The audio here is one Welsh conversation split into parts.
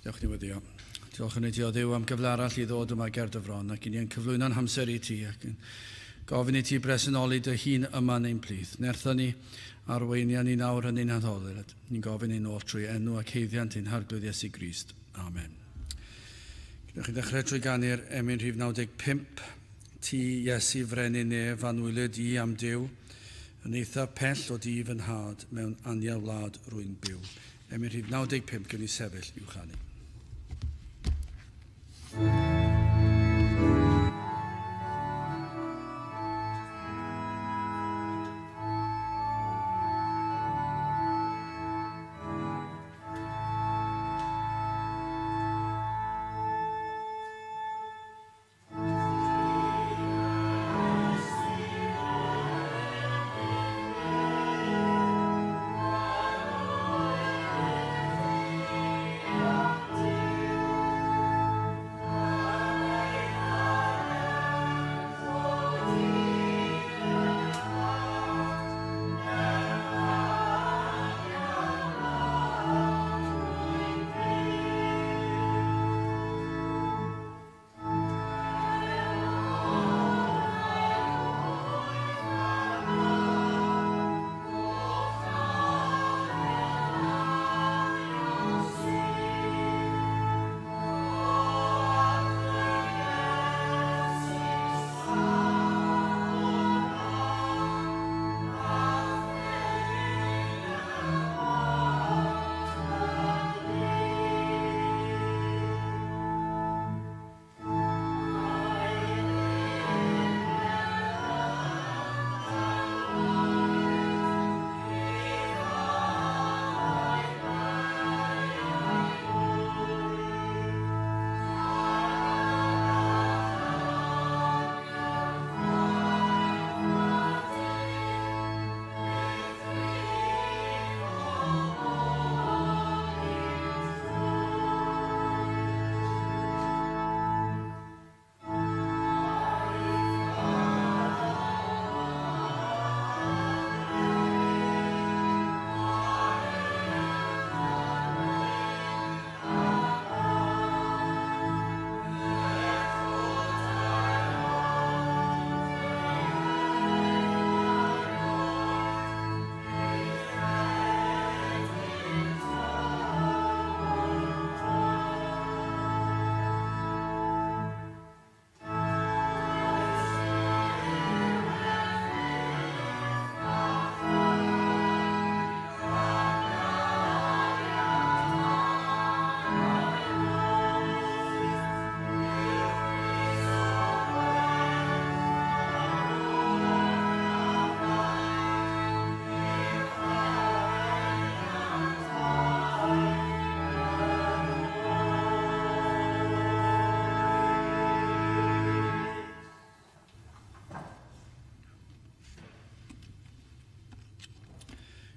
Diolch ni weddio. Diolch yn i ti o Dduw am gyfle arall i ddod yma ger dy fron ac i ni yn cyflwyno'n hamser i ti ac yn gofyn i ti bresenoli dy hun yma yn ein plith. Nertha ni, arweinia ni nawr yn ein haddoliad. Ni'n gofyn ein oll trwy enw ac haeddiant ein Harglwydd Iesu Grist. Amen. Gwnewch chi ddechrau trwy ganu'r emyn rhif 95. Ti, Iesu, frenin nef, anwylyd i am Duw, yn eithaf pell o di fy nhad, mewn anial wlad rwy'n byw. Emyn rhif 95, gewn ni sefyll i'w chanu.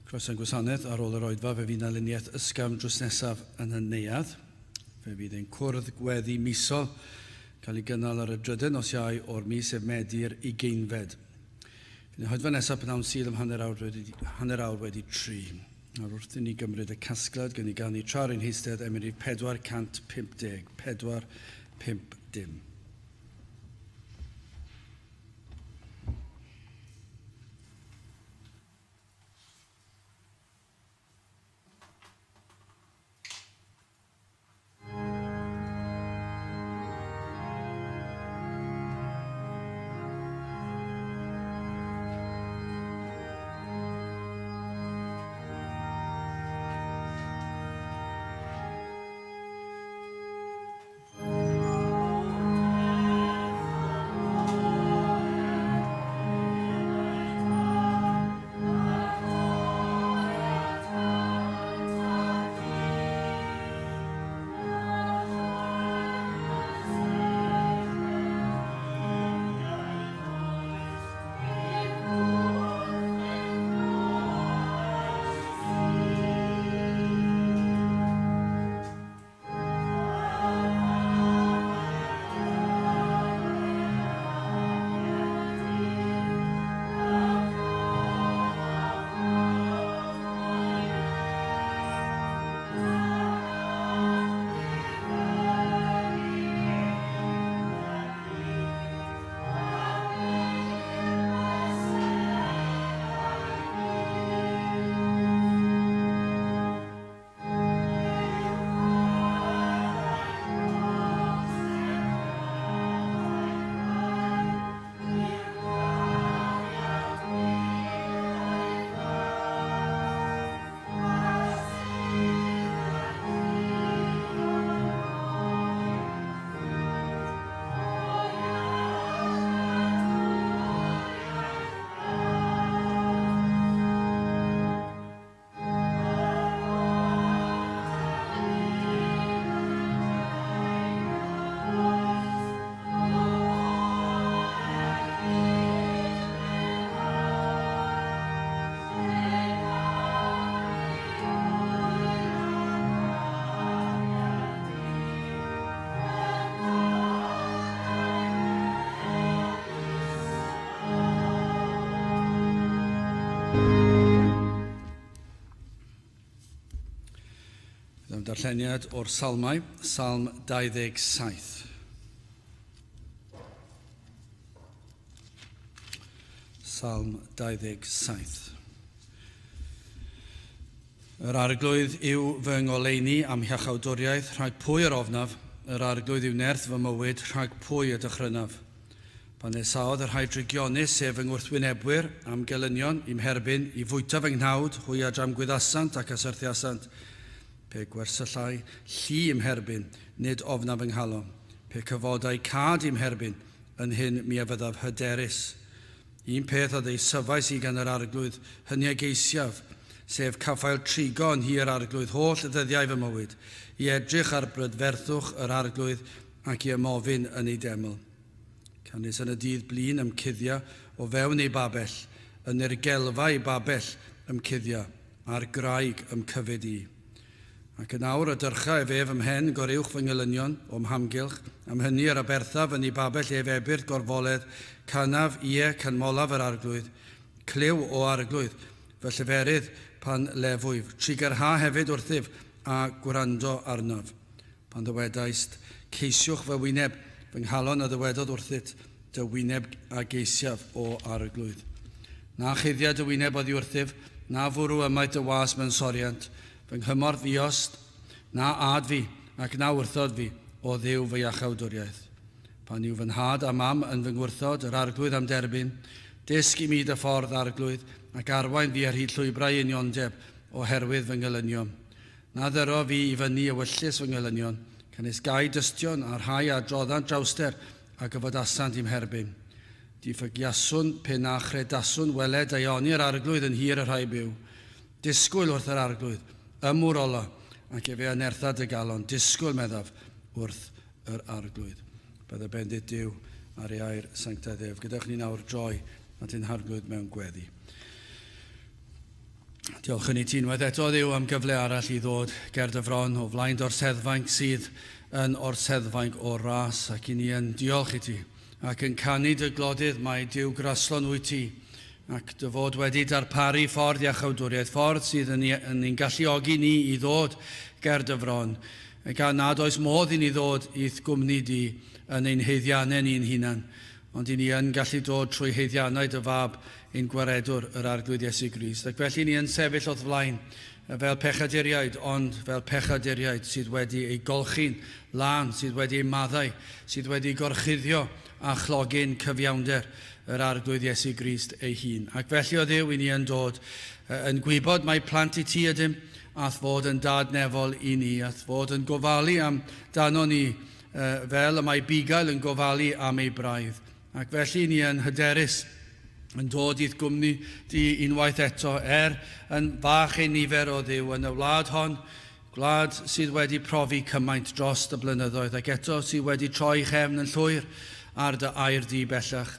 Croeso i'n gwasanaeth ar ôl yr oedfa, fe fydd 'na luniaeth ysgafn drws nesaf yn y neuadd. Fe fydd ein cwrdd gweddi misol cael ei gynnal ar y drydedd nos Iau o'r mis, sef Medi'r ugeinfed. Fydd ein hoedfa nesaf pnawn Sul am hanner awr wedi tri. Nawr wrth i ni gymryd y casgliad, gawn ni ganu tra ar ein heistedd emyn rhif 450, 4, 5, dim. darlleniad o'r Salmau, Salm 27. Salm 27. Yr Arglwydd yw fy ngoleuni am hiachawdwriaeth, rhag pwy yr ofnaf, yr Arglwydd yw nerth fy mywyd, rhag pwy y dychrynaf. Pan nesaodd y rhai drygionus, sef fy ngwrthwynebwyr, a'm gelynion, i'm herbyn, i fwyta fy nghnawd, hwy a dramgwyddasant ac a syrthiasant. Pe gwersyllai llu i'm herbyn, nid ofnaf fy nghalon. Pe cyfodai cad i'm herbyn, yn hyn mi a fyddaf hyderus. Un peth a ddeisyfais i gan yr Arglwydd, hynny a geisiaf, sef caffael trigo yn nhŷ yr Arglwydd holl ddyddiau fy mywyd, i edrych ar brydferthwch yr Arglwydd ac i ymofyn yn ei deml. Canys yn y dydd blin ym cuddia o fewn ei babell, yn nirgelfa ei babell ym cuddia, a'r graig ym cyfyd i. Ac yn awr y dyrcha ef ef ymhen goruwch fy ngelynion o'm hamgylch, am hynny yr aberthaf yn ei babell ef ebyrth gorfoledd, canaf, ie, canmolaf yr Arglwydd. Clyw, O Arglwydd, fy lleferydd pan lefwyf, trugarha hefyd wrthyf, a gwrando arnaf. Pan ddywedaist, Ceisiwch fy wyneb, fy nghalon a ddywedodd wrthyt, Dy wyneb a geisiaf, O Arglwydd. Na chuddia dy wyneb oddi wrthyf, na fwrw ymaith dy was mewn soriant, Fy nghymorth fuost, na ad fi, ac na wrthod fi, O Dduw fy iachawdwriaeth. Pan yw fy nhad a mam yn fy ngwrthod, yr Arglwydd a'm derbyn. Dysg i mi dy ffordd, Arglwydd, ac arwain fi ar hyd llwybrau uniondeb, oherwydd fy ngelynion. Na ddyro fi i fyny ewyllys fy ngelynion, canys gai dystion a'r rhai a adroddant drawster a gyfodasant i'm herbyn. Diffygiaswn pe na chredaswn weled daioni yr Arglwydd yn nhir y rhai byw. Disgwyl wrth yr Arglwydd, ym ola, ac efe a nertha dy galon, disgwyl, meddaf, wrth yr Arglwydd. Bydde bendith Duw ar ei air sanctaidd ef. Gadewch ni nawr droi at ein Harglwydd mewn gweddi. Diolch yn i ti unwaith eto, Dduw, am gyfle arall i ddod ger dy fron o flaen dy orseddfainc sydd yn orseddfainc o'r ras, ac i ni yn diolch i ti, ac yn canu dy glodydd mae Duw graslon wyt ti, ac dy fod wedi darparu ffordd iachawdwriaeth, ffordd sydd yn, yn ein galluogi ni i ddod ger dy fron, gan nad oes modd i ni ddod i'th gwmni di yn ein haeddiannau ni'n hunan, ond i ni yn gallu dod trwy haeddiannau dy fab ein gwaredwr, yr Arglwydd Iesu Grist. Ac felly ni yn sefyll o'th flaen fel pechaduriaid, ond fel pechaduriaid sydd wedi eu golchi'n lân, sydd wedi eu maddau, sydd wedi gorchuddio â chlogyn cyfiawnder yr Arglwydd Iesu Grist ei hun. Ac felly, o Dduw, i ni yn dod yn gwybod mai plant i ti ydym, a'th fod yn dad nefol i ni, a'th fod yn gofalu am dano ni, fel y mae bugail yn gofalu am ei braidd. Ac felly ni yn hyderus yn dod i'th gwmni di unwaith eto, er yn fach ein nifer o Dduw yn y wlad hon, gwlad sydd wedi profi cymaint dros y blynyddoedd, ac eto sydd wedi troi chefn yn llwyr ar dy air di bellach.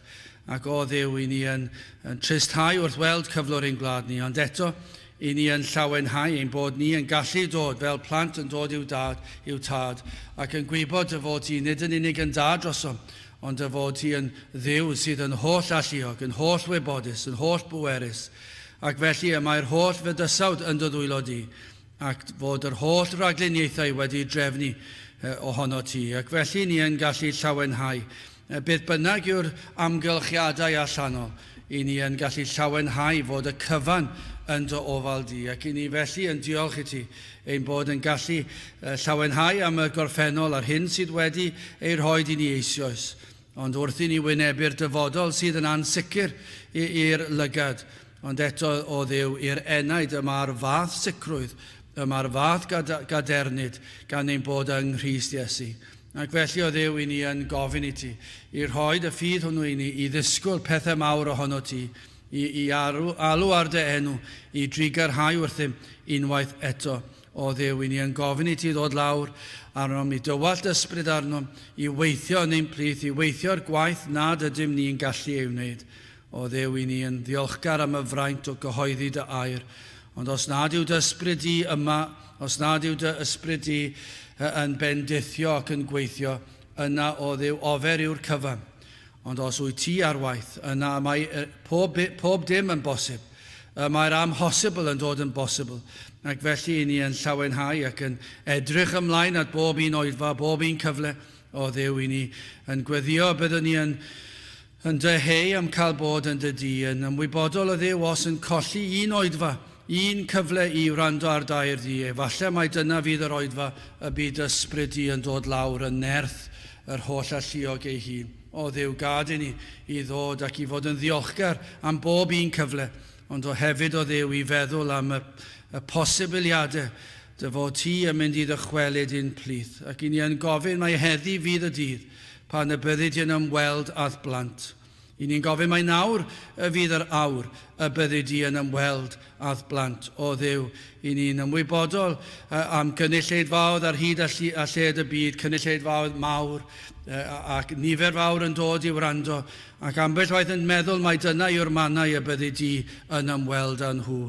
Ac o Dduw, i ni yn, yn tristhau wrth weld cyflwr ein gwlad ni, ond eto i ni yn llawenhau ein bod ni yn gallu dod fel plant yn dod i'w dad, i'w tad, ac yn gwybod dy fod ti nid yn unig yn dad drosom, ond dy fod ti yn Dduw sydd yn holl alluog, yn holl wybodus, yn holl bwerus, ac felly y mae'r holl fydysawd yn dy ddwylo di, ac fod yr holl ragluniaethau wedi drefnu ohono ti, ac felly ni yn gallu llawenhau. Beth bynnag yw'r amgylchiadau allanol, i ni yn gallu llawenhau fod y cyfan yn dy ofal di, ac i ni felly yn diolch i ti ein bod yn gallu llawenhau am y gorffennol a'r hyn sydd wedi ei rhoi i ni eisoes. Ond wrth i ni wynebu'r dyfodol sydd yn ansicr i'r lygad, ond eto, o Dduw, i'r enaid y mae'r fath sicrwydd, y mae'r fath gadernid gan ein bod yng Nghrist Iesu. Ac felly, o Dduw, i ni yn gofyn i ti, i rhoi dy ffydd hwnnw i ni, i ddisgwyl pethau mawr ohono ti, i, i arw, alw ar dy enw, i drugarhau wrthym unwaith eto. O Dduw, i ni yn gofyn i ti ddod lawr arnom, i dywallt ysbryd arnom, i weithio yn ein plith, i weithio'r gwaith nad ydym ni'n gallu ei wneud. O Dduw, i ni yn ddiolchgar am y fraint o gyhoeddi dy air. Ond os nad yw dy ysbryd di yma, os nad yw dy ysbryd di yn bendithio ac yn gweithio, yna, o Dduw, ofer yw'r cyfan. Ond os wyt ti ar waith, yna mae pob, pob dim yn bosib. Y mae'r amhosibl yn dod yn bosibl, ac felly i ni yn llawenhau ac yn edrych ymlaen at bob un oedfa, bob un cyfle o Dduw i ni yn gweddio byddwn ni yn yn dyheu am cael bod yn dy dŷ, yn ymwybodol o Dduw os yn colli un oedfa, un cyfle i wrando ar dair di, efallai mai dyna fydd yr oedfa y bydd ysbryd di yn dod lawr yn nerth yr holl alluog ei hun. O Dduw, gad i ni i ddod ac i fod yn ddiolchgar am bob un cyfle, ond o hefyd o Dduw i feddwl am y, y posibiliadau dy fod ti yn mynd i ddychwelyd i'n plith. Ac i ni yn gofyn mai heddi fydd y dydd pan y byddi di yn ymweld â'th blant. I ni'n gofyn mai nawr y fydd yr awr y byddi di yn ymweld â'th blant. O Dduw, i ni'n ymwybodol am gynulleidfaoedd ar hyd a lled y byd, cynulleidfaoedd mawr ac nifer fawr yn dod i wrando, ac ambell waith yn meddwl mai dyna yw'r mannau y byddi di yn ymweld â nhw.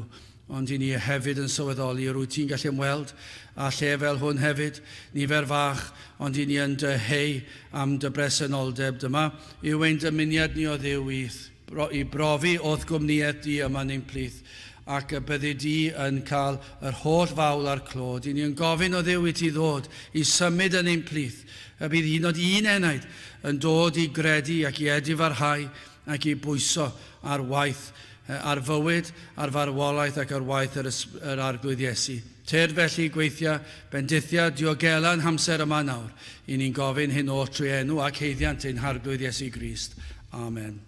Ond i ni hefyd yn sylweddoli yr wyt ti'n gallu ymweld â lle fel hwn hefyd, nifer fach, ond i ni yn dyheu am dy bresenoldeb. Dyma yw ein dymuniad ni o Dduw i, i brofi o'th gwmnïaeth di yma yn ein plith, ac y byddi di yn cael yr holl fawl a'r clod. I ni yn gofyn o Dduw i ti ddod i symud yn ein plith, y bydd un oed un enaid yn dod i gredu ac i edifarhau ac i bwyso ar waith ar fywyd, ar farwolaeth ac ar waith yr, yr Arglwydd Iesu. Tyrd felly, gweithia, bendithia, diogela yn hamser yma nawr. I ni'n gofyn hyn oll trwy enw ac haeddiant ein Harglwydd Iesu Grist. Amen.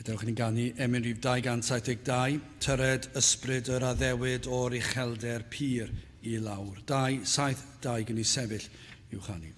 Gadewch i ni ganu emyn rhif 272, Tyred ysbryd yr addewid o'r uchelder pur i lawr. 272 gyn i sefyll i'w chanu.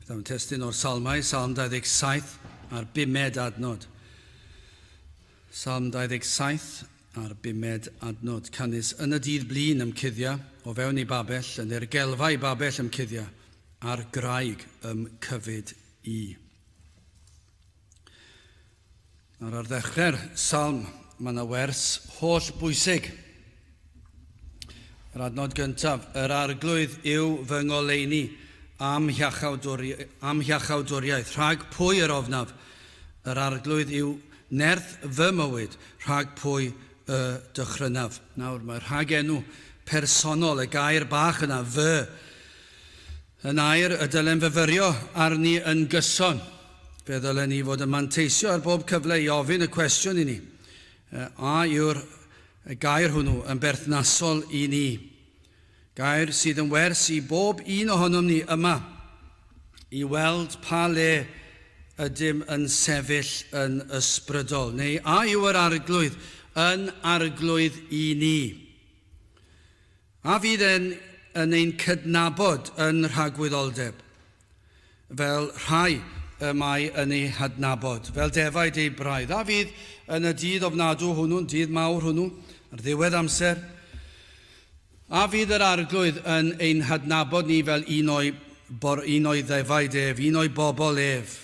Byddaf yn testun o'r Salmau, Salm 27 a'r bumed adnod. Salm 27 a'r bumed adnod. Canys yn y dydd blin ymcuddia, o fewn ei babell, yn ergelfa ei babell ymcuddia, a'r graig ym cyfyd i. Nawr ar ddechrau'r salm, mae yna wers holl bwysig. Yr adnod gyntaf, yr arglwydd yw fy ngoleuni am hiachawdwriaeth, rhag pwy yr ofnaf? Yr arglwydd yw nerth fy mywyd, rhag pwy y dychrynaf? Nawr, mae rhagenw personol, y gair bach yna, fy, Yn air y dylem fyfyrio arni yn gyson. Fe ddylen ni fod yn manteisio ar bob cyfle i ofyn y cwestiwn i ni, a yw'r gair hwnnw yn berthnasol i ni? Gair sydd yn wers i bob un ohonom ni yma, i weld pa le ydym yn sefyll yn ysbrydol, neu a yw yr Arglwydd yn Arglwydd i ni? A fydd e'n yn ein cydnabod yn rhagwyddoldeb, fel rhai y mae yn eu hadnabod, fel defaid ei braidd? A fydd yn y dydd ofnadw hwnnw'n dydd mawr hwnnw, ar ddiwedd amser? A fydd yr Arglwydd yn ein hadnabod ni fel un o'i, un o'i ddefaid ef, un o'i bobl ef?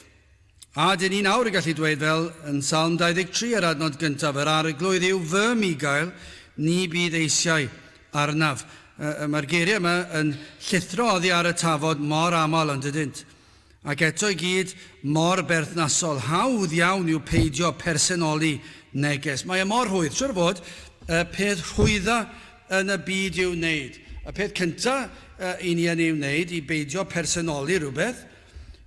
A dyn ni nawr yn gallu dweud fel yn Salm 23 yr adnod gyntaf, Yr Arglwydd yw fy migail, ni bydd eisiau arnaf. Mae'r geiriau yma yn llithro oddi ar y tafod mor aml, ond ydynt? Ac eto i gyd mor berthnasol. Hawdd iawn yw peidio personoli neges. Mae e mor rhwydd. Siwr o fod, y peth rhwydda yn y byd i'w wneud. Y peth cyntaf i ni yn ei wneud i beidio personoli rhywbeth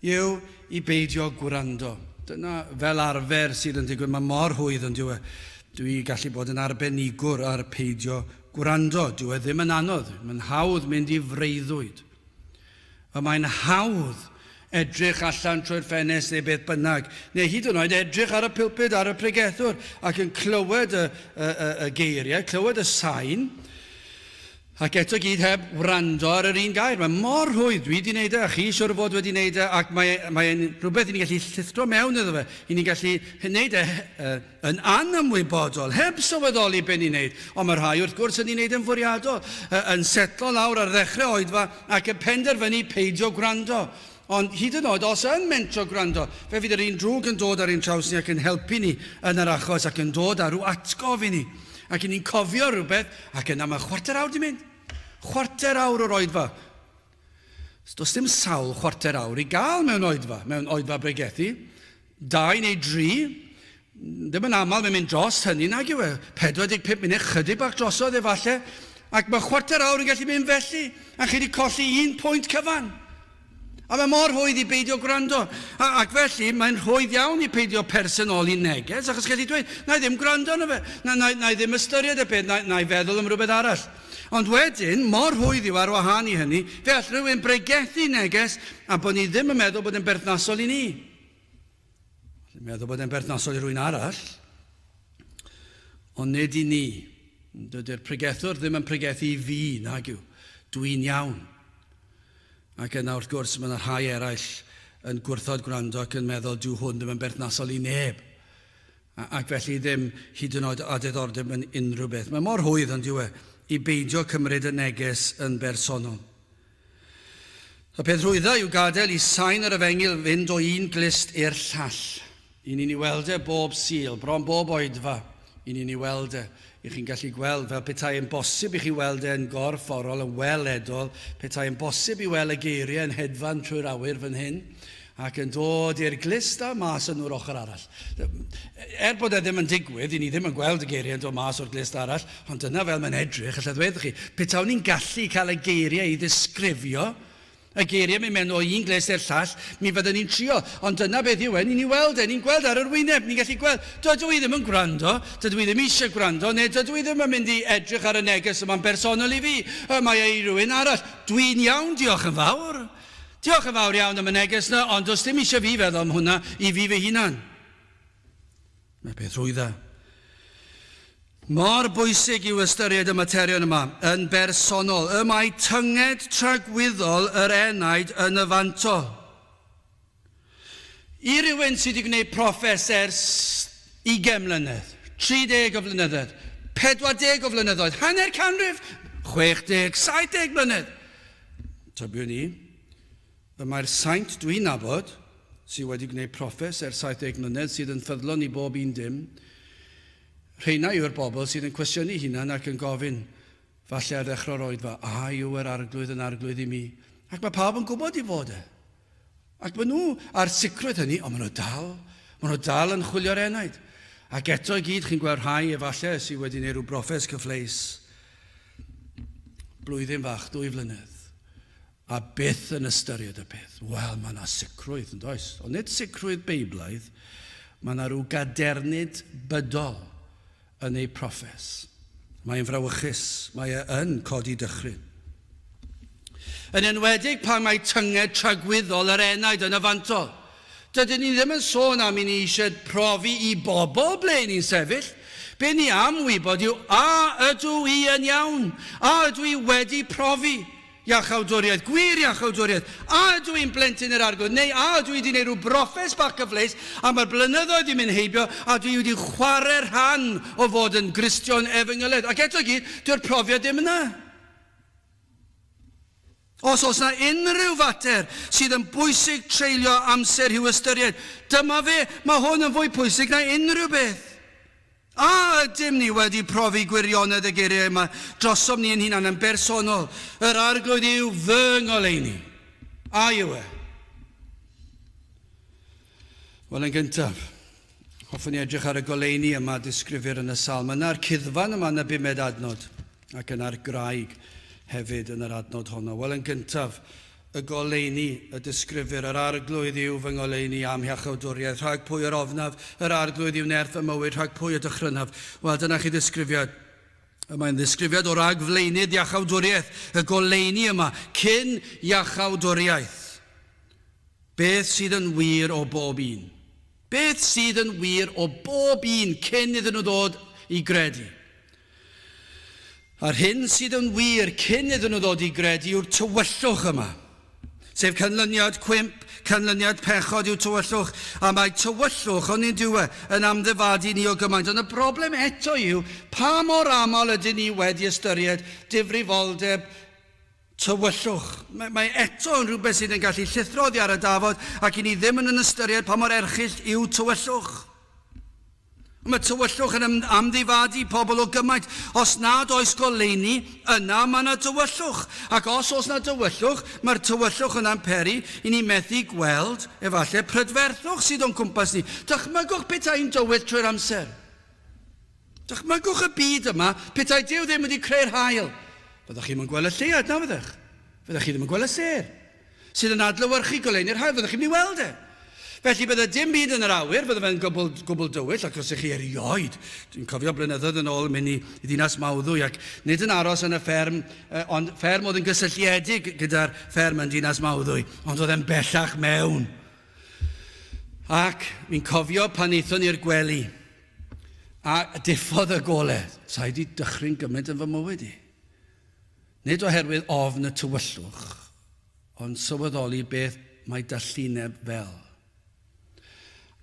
yw i beidio gwrando. Dyna fel arfer sydd yn digwydd. Mae mor rhwydd yn dyw e. Dwi gallu bod yn arbenigwr ar peidio gwrando. Dyw e ddim yn anodd. Mae'n hawdd mynd i freuddwyd. Y mae'n hawdd edrych allan trwy'r ffenest neu beth bynnag, neu hyd yn oed edrych ar y pulpud, ar y pregethwr, ac yn clywed y, y, y, y geiriau, clywed y sain, Ac eto i gyd heb wrando ar yr un gair. Mae mor rhwydd, dwi wedi wneud e, a chi siwr o fod wedi wneud e, ac mae, mae'n rhywbeth i ni'n gallu llithro mewn iddo fe. I ni'n gallu wneud e yn anymwybodol, heb sylweddoli be ni'n wneud. Ond mae rhai wrth gwrs yn ei wneud yn fwriadol, yn setlo lawr ar ddechrau oedfa ac yn penderfynu peidio gwrando. Ond hyd yn oed os yn mentro gwrando, fe fydd yr un drwg yn dod ar ein traws ni ac yn helpu ni yn yr achos ac yn dod â rhyw atgof i ni. Ac i ni'n cofio rhywbeth, ac yna mae chwarter awr di mynd. Chwarter awr o'r oedfa. Does dim sawl chwarter awr i gael mewn oedfa, mewn oedfa bregethu. Dau neu dri, ddim yn aml mae'n mynd dros hynny, nag yw e? 45 munud, chydig bach drosodd efallai, ac mae chwarter awr yn gallu mynd felly, a chi wedi colli un pwynt cyfan. A mae mor rhwydd i beidio gwrando. A, ac felly, mae'n rhwydd iawn i peidio personoli neges, achos gallu dweud, na i ddim gwrando arno fe, na, na, na i ddim ystyried y peth, na, na i feddwl am rhywbeth arall. Ond wedyn, mor rhwydd yw ar wahân i hynny, fe all rhywun bregethu neges a bod ni ddim yn meddwl bod yn berthnasol i ni. Dwi'n meddwl bod e'n berthnasol i rwy'n arall, ond nid i ni. Dydy'r pregethwr ddim yn pregethu i fi, nag yw. Dwi'n iawn. Ac yna, wrth gwrs, mae yna rhai eraill yn gwrthod gwrando ac yn meddwl, dyw hwn ddim yn berthnasol i neb. Ac felly ddim hyd yn oed â diddordeb yn unrhyw beth. Mae mor rhwydd, ond yw e, i beidio cymryd y neges yn bersonol. Y peth rhwydda yw gadael i sain yr efengyl fynd o un glust i'r llall. I ni'n ei weld e bob Sul, bron bob oedfa, i ni'n ei weld e. I chi'n gallu gweld, fel petai yn bosib i chi weld e yn gorfforol, yn weledol, petai yn bosib i weld y geiriau yn hedfan trwy'r awyr fan hyn, ac yn dod i'r glust a mas yn nhw'r ochr arall. Er bod e ddim yn digwydd, i ni ddim yn gweld y geiriau yn dod mas o'r glust arall, ond dyna fel mae'n edrych, allai ddweud chi, petawn ni'n gallu cael y geiriau i ddisgrifio, y geiriau mynd mewn o un glust i'r llall, mi fydden ni'n trio. Ond dyna beth yw e, ni'n ei weld e, ni'n gweld ar yr wyneb, ni'n gallu gweld, dydw i ddim yn gwrando, dydw i ddim eisiau gwrando, neu dydw i ddim yn mynd i edrych ar y neges yma'n bersonol i fi, mae e i rywun arall. Dwi'n iawn, diolch yn fawr. Diolch yn fawr iawn am y neges 'na, ond does dim eisiau fi feddwl am hwnna i fi fy hunan. Mae peth rhwydda. Mor bwysig yw ystyried y materion yma yn bersonol. Y mae tynged tragwyddol yr enaid yn y fantol. I rywun sydd wedi gwneud proffes ers 20 mlynedd, 30 o flynyddoedd, 40 o flynyddoedd, hanner canrif, 60, 70 mlynedd, tybiwn i, y mae'r saint dwi'n nabod, sydd wedi gwneud proffes ers 70 mlynedd, sydd yn ffyddlon i bob un dim, rheina yw'r bobl sydd yn cwestiynu hunan ac yn gofyn, falle ar ddechrau'r oedfa, a yw yr arglwydd yn arglwydd i mi? Ac mae pawb yn gwybod i fod e. Ac maen nhw a'r sicrwydd hynny, ond maen nhw dal, maen nhw dal yn chwilio'r enaid. Ac eto i gyd, chi'n gweld rhai efallai sydd wedi gwneud rhyw broffes cyfleus blwyddyn fach, dwy flynedd, a byth yn ystyried y peth. Wel, mae yna sicrwydd, yn does? Ond nid sicrwydd Beiblaidd, mae yna rhyw gadernid bydol yn eu proffes. Mae'n frawychus, mae e yn codi dychryn. Yn enwedig pan mae tynged tragwyddol yr enaid yn y fantol. Dydyn ni ddim yn sôn am i ni eisiau profi i bobl ble ni'n sefyll. Be ni am wybod yw a ydw i yn iawn? A ydw i wedi profi? Iachawdwriaeth, gwir iachawdwriaeth. A ydw i'n blentyn yr Arglwydd, neu a ydw i wedi gwneud rhyw broffes bach cyfleus, a mae'r blynyddoedd wedi mynd heibio, a dwi wedi chwarae rhan o fod yn Gristion efengylaidd. Ac eto i gyd, dyw'r profiad ddim yna. Os oes yna unrhyw fater sydd yn bwysig treulio amser i'w ystyried, dyma fe, mae hwn yn fwy pwysig na unrhyw beth. A ydym ni wedi profi gwirionedd y geiriau yma drosom ni ein hunain yn bersonol? Yr Arglwydd yw fy ngoleuni. A yw e? Wel, yn gyntaf, hoffwn i edrych ar y goleuni yma disgrifir yn y salm. Yna'r cuddfan yma yn y bumed adnod, ac yna'r graig hefyd yn yr adnod honno. Wel, yn gyntaf, Y goleuni y disgrifir, yr Arglwydd yw fy ngoleuni a'm hiachawdwriaeth, rhag pwy yr ofnaf, yr Arglwydd yw nerth fy mywyd, rhag pwy y dychrynaf. Wel, dyna chi ddisgrifiad. Y mae'n ddisgrifiad o ragflaenydd iachawdwriaeth, y goleuni yma, cyn iachawdwriaeth. Beth sydd yn wir o bob un? Beth sydd yn wir o bob un cyn iddyn nhw ddod i gredu? A'r hyn sydd yn wir cyn iddyn nhw ddod i gredu yw'r tywyllwch yma. Sef canlyniad cwymp, canlyniad pechod yw tywyllwch, a mae tywyllwch, ond nid yw e, yn amddifadu ni o gymaint. Ond y broblem eto yw pa mor aml ydyn ni wedi ystyried difrifoldeb tywyllwch. Mae, mae eto yn rhywbeth sydd yn gallu llithro oddi ar y dafod ac i ni ddim yn yn ystyried pa mor erchyll yw tywyllwch. Mae tywyllwch yn amddifadu pobl o gymaint. Os nad oes goleuni, yna mae yna dywyllwch. Ac os oes yna dywyllwch, mae'r tywyllwch yna'n peri i ni methu gweld, efallai, prydferthwch sydd o'n cwmpas ni. Dychmygwch petai'n dywyll trwy'r amser. Dychmygwch y byd yma petai Duw ddim wedi creu'r haul. Fyddech chi'm yn gweld y lleuad, na fyddech? Fyddech chi ddim yn gweld y sêr, sydd yn adlewyrchu goleuni'r haul, fyddech chi'm yn ei weld e. Felly bydde dim byd yn yr awyr, bydde fe'n gwbl, gwbl dywyll, ac os ych chi erioed, dwi'n cofio blynyddoedd yn ôl yn mynd i, i ddinas Mawddwy, ac nid yn aros yn y fferm, eh, ond fferm oedd yn gysylltiedig gyda'r fferm yn dinas Mawddwy, ond oedd e'n bellach mewn. Ac fi'n cofio pan aethon ni'r gwely, A diffodd y gole. Sa i 'di dychryn gymaint yn fy mywyd i. Nid oherwydd ofn y tywyllwch, ond sylweddoli beth mae dallineb fel.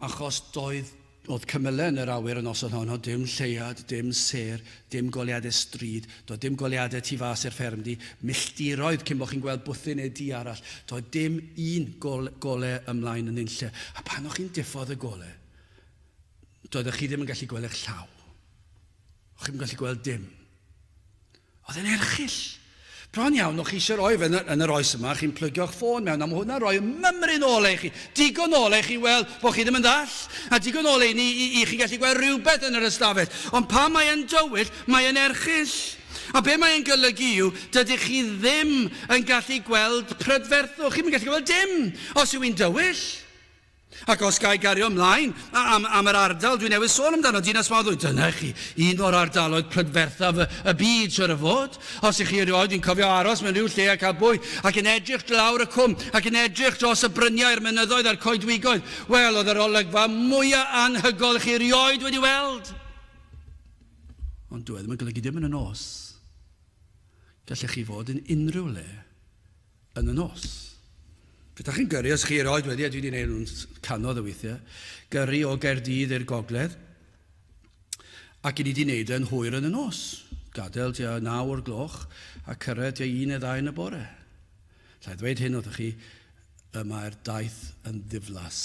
Achos doedd, oedd cymylau yn yr awyr y noson honno, dim lleuad, dim sêr, dim goleuadau stryd, doedd dim goleuadau tu fas i'r ffermdy, milltiroedd cyn bod chi'n gweld bwthyn neu dŷ arall, doedd dim un gole, gole ymlaen yn unlle. A pan o'ch chi'n diffodd y gole, Doeddech chi ddim yn gallu gweld eich llaw. O'ch chi'n gallu gweld dim. Oedd e'n erchyll. Bron iawn, o'ch chi eisiau rhoi fe yn yr oes yma, chi'n plygio'ch ffôn mewn, a mae hwnna'n rhoi mymryn ole i chi. Digon ole i chi weld bod chi ddim yn ddall, a digon ole i, ni, i, i chi gallu gweld rhywbeth yn yr ystafell. Ond pan mae e'n dywyll, mae e'n erchyll. A be mae e'n golygu yw, dydych chi ddim yn gallu gweld prydferthwch. Chi'm yn gallu gweld dim os yw hi'n dywyll. Ac os ga i gario ymlaen am, am yr ardal dwi newydd sôn amdano, Dinas Mawddwy, dyna i chi, un o'r ardaloedd prydferthaf y, y byd, siwr o fod. Os ych chi erioed, dwi'n cofio aros mewn rhyw lle a cael bwyd, ac yn edrych lawr y cwm, ac yn edrych dros y bryniau, a'r mynyddoedd a'r coedwigoedd. Wel, oedd yr olygfa mwyaf anhygol chi erioed wedi weld. Ond dyw e ddim yn golygu dim yn y nos. Gallech chi fod yn unrhyw le yn y nos. Pe chi'n gyrru, os chi erioed wedi, a dwi wedi gwneud nhw'n canodd o weithiau, gyrru o Gaerdydd i'r gogledd, ac i ni wedi gwneud e'n hwyr yn y nos. Gadael tua 9 o'r gloch a cyrraedd tua 1 neu 2 yn y bore. Llai ddweud hyn wrthych chi, y mae'r daith yn ddiflas.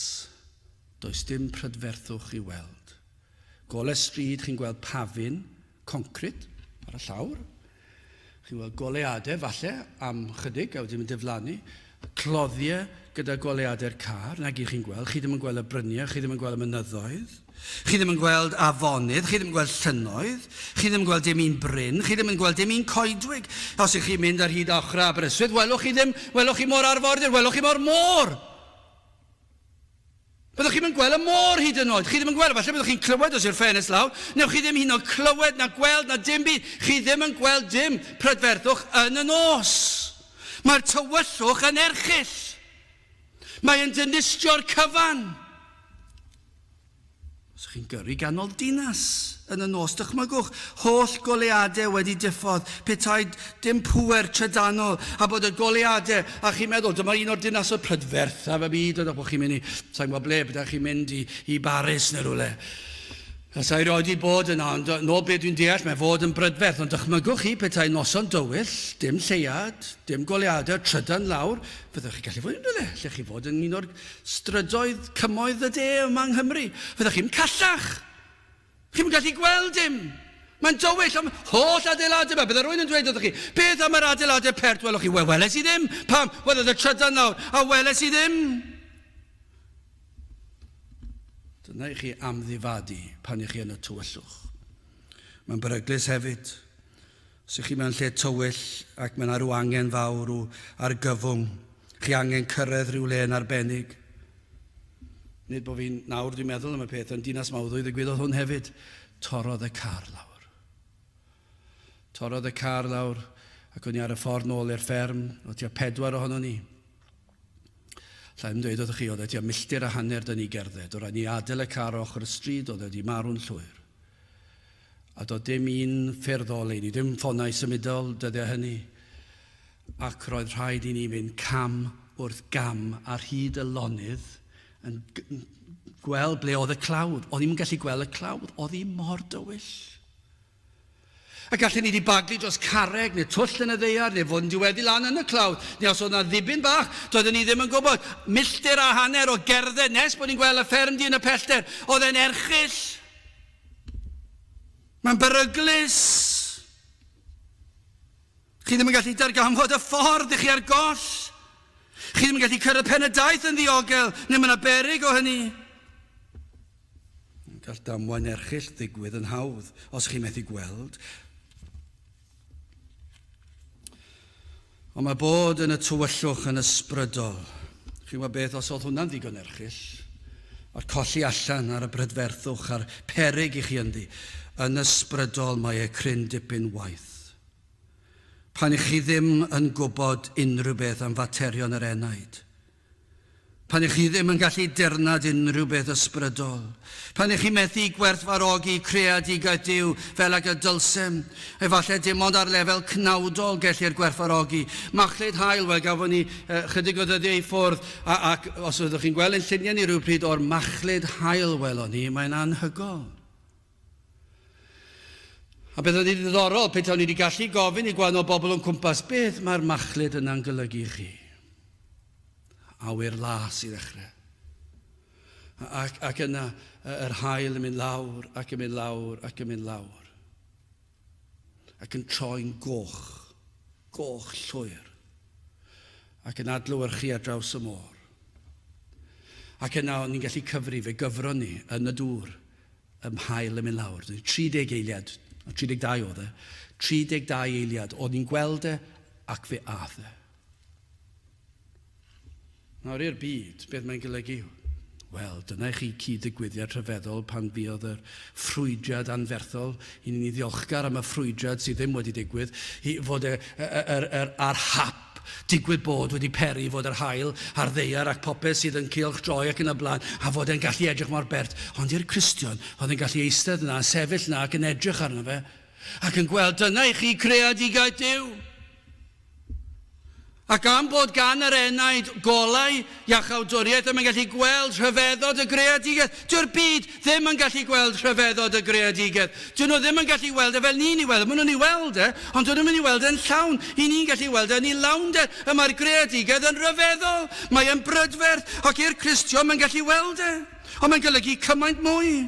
Does dim prydferthwch i weld. Golau stryd, chi'n gweld pafin, concrit ar y llawr. Chi'n gweld goleuadau falle am chydig a wedyn mynd diflannu. Cloddiau gyda goleuadau'r car, na gyd chi'n gweld. Chi ddim yn gweld y bryniau, chi ddim yn gweld y mynyddoedd. Chi ddim yn gweld afonydd, chi ddim yn gweld llynnoedd, chi ddim yn gweld dim un bryn, chi ddim yn gweld dim un coedwig. Os ych chi'n mynd ar hyd ochr Aberystwyth, welwch chi ddim, welwch chi mo'r arfordir, welwch chi mo'r môr. Byddwch chi'm yn gweld y môr hyd yn oed. Chi ddim yn gweld, falle byddwch chi'n clywed os yw'r ffenest lawr. Newch chi ddim hyd yn oed clywed na gweld na dim byd. Chi ddim yn gweld dim prydferthwch yn y nos. Mae'r tywyllwch yn erchyll. Mae yn dinistrio'r cyfan. Os ych chi'n gyrru ganol dinas yn y nos, dychmygwch holl goleuadau wedi diffodd, petai dim pŵer trydanol, a bod y goleuadau, a chi'n meddwl, dyma un o'r dinasoedd prydferthaf y byd, ydych bod chi'n mynd i, sa'n gwybod ble, bydda chi'n mynd i, i Baris neu rhywle. A sa'i roed i bod yna, ond nôl be dwi'n deall, mae fod yn brydferth, ond dychmygwch chi petai noson dywyll, dim lleuad, dim goleuadau, trydan lawr, fyddwch chi'n gallu fod yn rhywle, lle chi fod yn un o'r Strydoedd cymoedd y de yma yng Nghymru. Fyddech chi'm callach. Chi'm yn gallu gweld dim. Mae'n dywyll am holl adeiladau yma. Bydde rhywun yn dweud wrthych chi, beth am yr adeiladau pert welwch chi? Wel, weles i ddim. Pam? Wel, oedd y trydan lawr, a weles i ddim. Dyna i chi amddifadu pan i chi yn y tywyllwch. Mae'n beryglus hefyd. Os ych chi mewn lle tywyll ac mae 'na rhyw angen fawr, rhyw argyfwng, chi angen cyrraedd rhyw le yn arbennig. Nid bod fi'n nawr dwi'n meddwl am y peth, yn Dinas Mawddwy ddigwyddodd hwn hefyd. Torrodd y car lawr. Torrodd y car lawr ac o'n i ar y ffordd nôl i'r fferm, o tua pedwar ohonon ni. Alla i'm dweud wrthych chi, oedd e tua milltir a hanner dyn ni gerdded. O raid ni adael y car ochr y stryd, oedd e wedi marw'n llwyr. A doedd dim un ffyrdd o oleuni, dim ffonau symudol dyddiau hynny. Ac roedd rhaid i ni fynd cam wrth gam ar hyd y lonydd yn gweld ble oedd y clawdd. O'n i'm yn gallu gweld y clawdd, oedd hi mor dywyll. A gallen ni wedi baglu dros carreg neu twll yn y ddaear neu fod yn diweddu lan yn y clawdd. Neu os oedd yna ddibyn bach, doedden ni ddim yn gwybod. Milltir a hanner o gerdded nes bod ni'n gweld y ffermdy yn y pellter. Oedd e'n erchyll. Mae'n beryglus. Chi ddim yn gallu darganfod y ffordd i chi ar goll. Chi ddim yn gallu cyrraedd pen y daith yn ddiogel, neu mae yna beryg o hynny. Gall damwain erchyll ddigwydd yn hawdd os chi'n methu gweld. Ond mae bod yn y tywyllwch yn ysbrydol. Chi'n gwybod beth, os oedd hwnna'n ddigon erchyll, a'r colli allan ar y brydferthwch a'r peryg i chi ynddi, yn ysbrydol mae e cryn dipyn waeth. Pan i chi ddim yn gwybod unrhyw beth am faterion yr enaid, Pan ych chi ddim yn gallu dirnad unrhyw beth ysbrydol. Pan ych chi methu gwerthfawrogi creadigaeth Duw fel ag y dylsem. Efallai dim ond ar lefel cnawdol gellir gwerthfawrogi. Machlud haul, wel gafon ni uh, chydig o ddyddiau i ffwrdd, a, ac os ydych chi'n gweld ein lluniau ni rhywbryd o'r machlud haul welon ni, mae'n anhygol. A beth oedd yn ddiddorol, petawn ni wedi gallu gofyn i gwahanol bobl o'n cwmpas, beth mae'r machlud yna'n golygu i chi? Awyr las i ddechrau. Ac, ac yna yr haul yn mynd lawr, ac yn mynd lawr, ac yn mynd lawr. Ac yn troi'n goch, goch llwyr. Ac yn adlewyrchu ar draws y môr. Ac yna o'n ni'n gallu cyfri, fe gyfron ni yn y dŵr, ym mhael yn mynd lawr. 30 eiliad, 32 oedd e, 32 eiliad, o'n ni'n gweld e ac fe ath e. Nawr i'r byd, beth mae'n golygu? Wel, dyna i chi cyd-ddigwyddiad rhyfeddol pan fuodd yr ffrwydrad anferthol. I ni'n ddiolchgar am y ffrwydrad sydd ddim wedi digwydd, i fod y, y, yr, yr, ar hap digwydd bod wedi peri fod yr haul a'r ddaear ac popeth sydd yn cylchdroi ac yn y blaen, a fod e'n gallu edrych mor bert. Ond i'r Cristion, oedd e'n gallu eistedd yna, sefyll yna ac yn edrych arno fe, ac yn gweld dyna i chi creadigaeth Duw. Ac am bod gan yr enaid golau iachawdwriaeth y mae'n gallu gweld rhyfeddod y greadigaeth. Dyw'r byd ddim yn gallu gweld rhyfeddod y greadigaeth. Dyn nhw ddim yn gallu weld e fel ni'n ei weld e. Maen nhw'n ei weld e, ond dyn nhw'm yn ei weld e'n llawn. I ni'n gallu weld e yn ei lawnder. Y mae'r greadigaeth yn rhyfeddol. Mae e'n brydferth, ac i'r Cristion mae'n gallu weld e. Ond mae'n golygu cymaint mwy.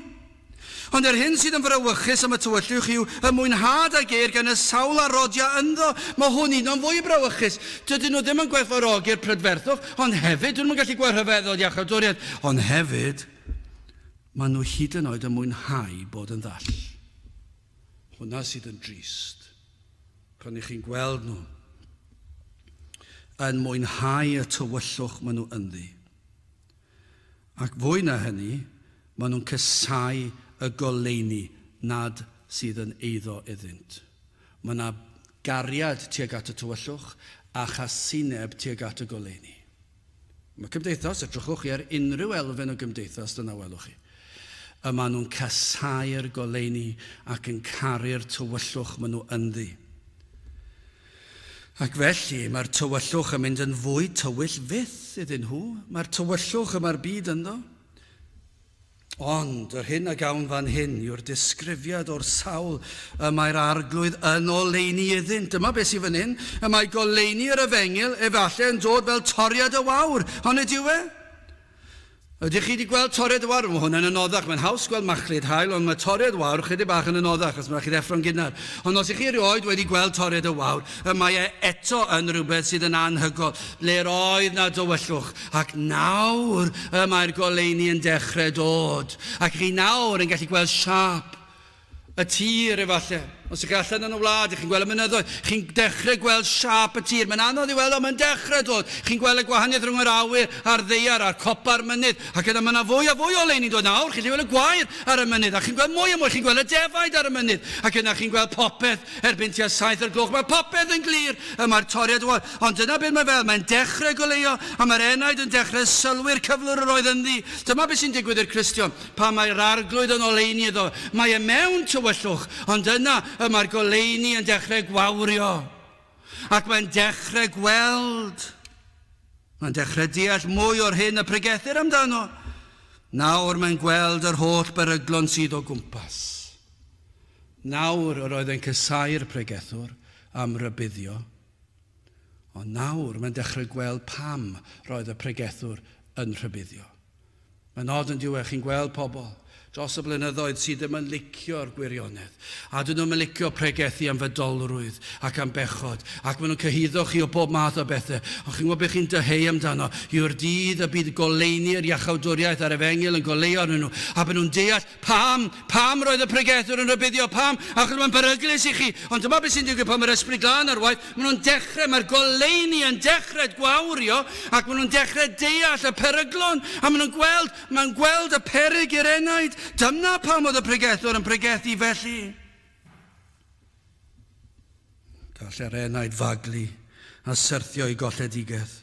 Ond yr hyn sydd yn frawychus am y tywyllwch yw y mwynhad a geir gan y sawl a rodia ynddo. Mae hwn un o'n fwy brawychus. Dydyn nhw ddim yn gwerthfawrogi'r prydferthwch, ond hefyd, dyn nhw'm yn gallu gweld rhyfeddod iachawdwriaeth, ond hefyd, maen nhw hyd yn oed yn mwynhau bod yn ddall. Hwnna sydd yn drist. Pan ych chi'n gweld nhw yn mwynhau y tywyllwch maen nhw ynddi. Ac fwy na hynny, maen nhw'n casáu y goleuni nad sydd yn eiddo iddynt. Mae yna gariad tuag at y tywyllwch a chasineb tuag at y goleuni. Mae cymdeithas, edrychwch chi ar unrhyw elfen o gymdeithas, dyna welwch chi. Y maen nhw'n casáu'r goleuni ac yn caru'r tywyllwch maen nhw ynddi. Ac felly, mae'r tywyllwch yn mynd yn fwy tywyll fyth iddyn nhw. Mae'r tywyllwch y mae'r byd ynddo. Ond yr hyn a gawn fan hyn yw'r disgrifiad o'r sawl y mae'r Arglwydd yn oleuni iddynt. Dyma beth sydd fan hyn. Y mae goleuni yr efengyl efallai yn dod fel toriad y wawr, onid yw e? Ydych chi wedi gweld toriad y wawr? Mae hwnna'n anoddach. Mae'n haws gweld machlud haul, ond mae toriad wawr chydig bach yn anoddach, achos mae'n rhaid chi ddeffro'n gynnar. Ond os ych chi erioed wedi gweld toriad y wawr, y mae e eto yn rhywbeth sydd yn anhygoel, ble'r oedd 'na dywyllwch, ac nawr y mae'r goleuni yn dechrau dod, ac chi nawr yn gallu gweld siâp y tir efallai. Os ych chi allan yn y wlad, ych chi'n gweld y mynyddoedd, chi'n dechrau gweld siâp y tir. Mae'n anodd i weld, ond mae'n dechrau dod. Chi'n gweld y gwahaniaeth rhwng yr awyr a'r ddaear a'r copa'r mynydd. Ac yna mae yna fwy a fwy o oleuni'n dod nawr. Chi'n gallu gweld y gwair ar y mynydd, a chi'n gweld mwy a mwy. Chi'n gweld y defaid ar y mynydd, ac yna chi'n gweld popeth erbyn tua 7 o'r gloch. Mae popeth yn glir, y mae'r toriad o Ond dyna beth mae fel, mae'n dechrau goleuo, a mae'r enaid yn dechrau sylwi'r cyflwr yr oedd ynddi. Dyma beth sy'n digwydd i'r Cristion. Pan mae'r Arglwydd yn oleuni iddo, mae e mewn tywyllwch, ond yna y mae'r goleuni yn dechrau gwawrio. Ac mae'n dechrau gweld. Mae'n dechrau deall mwy o'r hyn y pregethir amdano. Nawr mae'n gweld yr holl beryglon sydd o gwmpas. Nawr yr oedd e'n casáu'r pregethwr am rybuddio. Ond nawr mae'n dechrau gweld pam roedd y pregethwr yn rhybuddio. Mae'n od yn dyw e, chi'n gweld pobl dros y blynyddoedd sydd ddim yn licio'r gwirionedd, a dyn nhw'm yn licio pregethu am fydolrwydd ac am bechod, ac maen nhw'n cyhuddo chi o bob math o bethau, ond chi'n gwybod beth chi'n dyheu amdano, yw'r dydd y bydd goleuni'r iachawdwriaeth a'r efengyl yn goleuo arnyn nhw, a byd nhw'n deall Pam? Pam roedd y pregethwr yn rhybuddio? Pam? Achos mae'n beryglus i chi. Ond dyma beth sy'n digwydd pan mae'r Ysbryd Glân ar waith. Maen nhw'n dechrau, mae'r goleuni yn dechrau gwawrio, ac maen nhw'n dechrau deall y peryglon, a maen nhw'n gweld, mae'n gweld y peryg i'r enaid. Dyna pam oedd y pregethwr yn pregethu felly. Gall yr enaid faglu a syrthio i golledigaeth.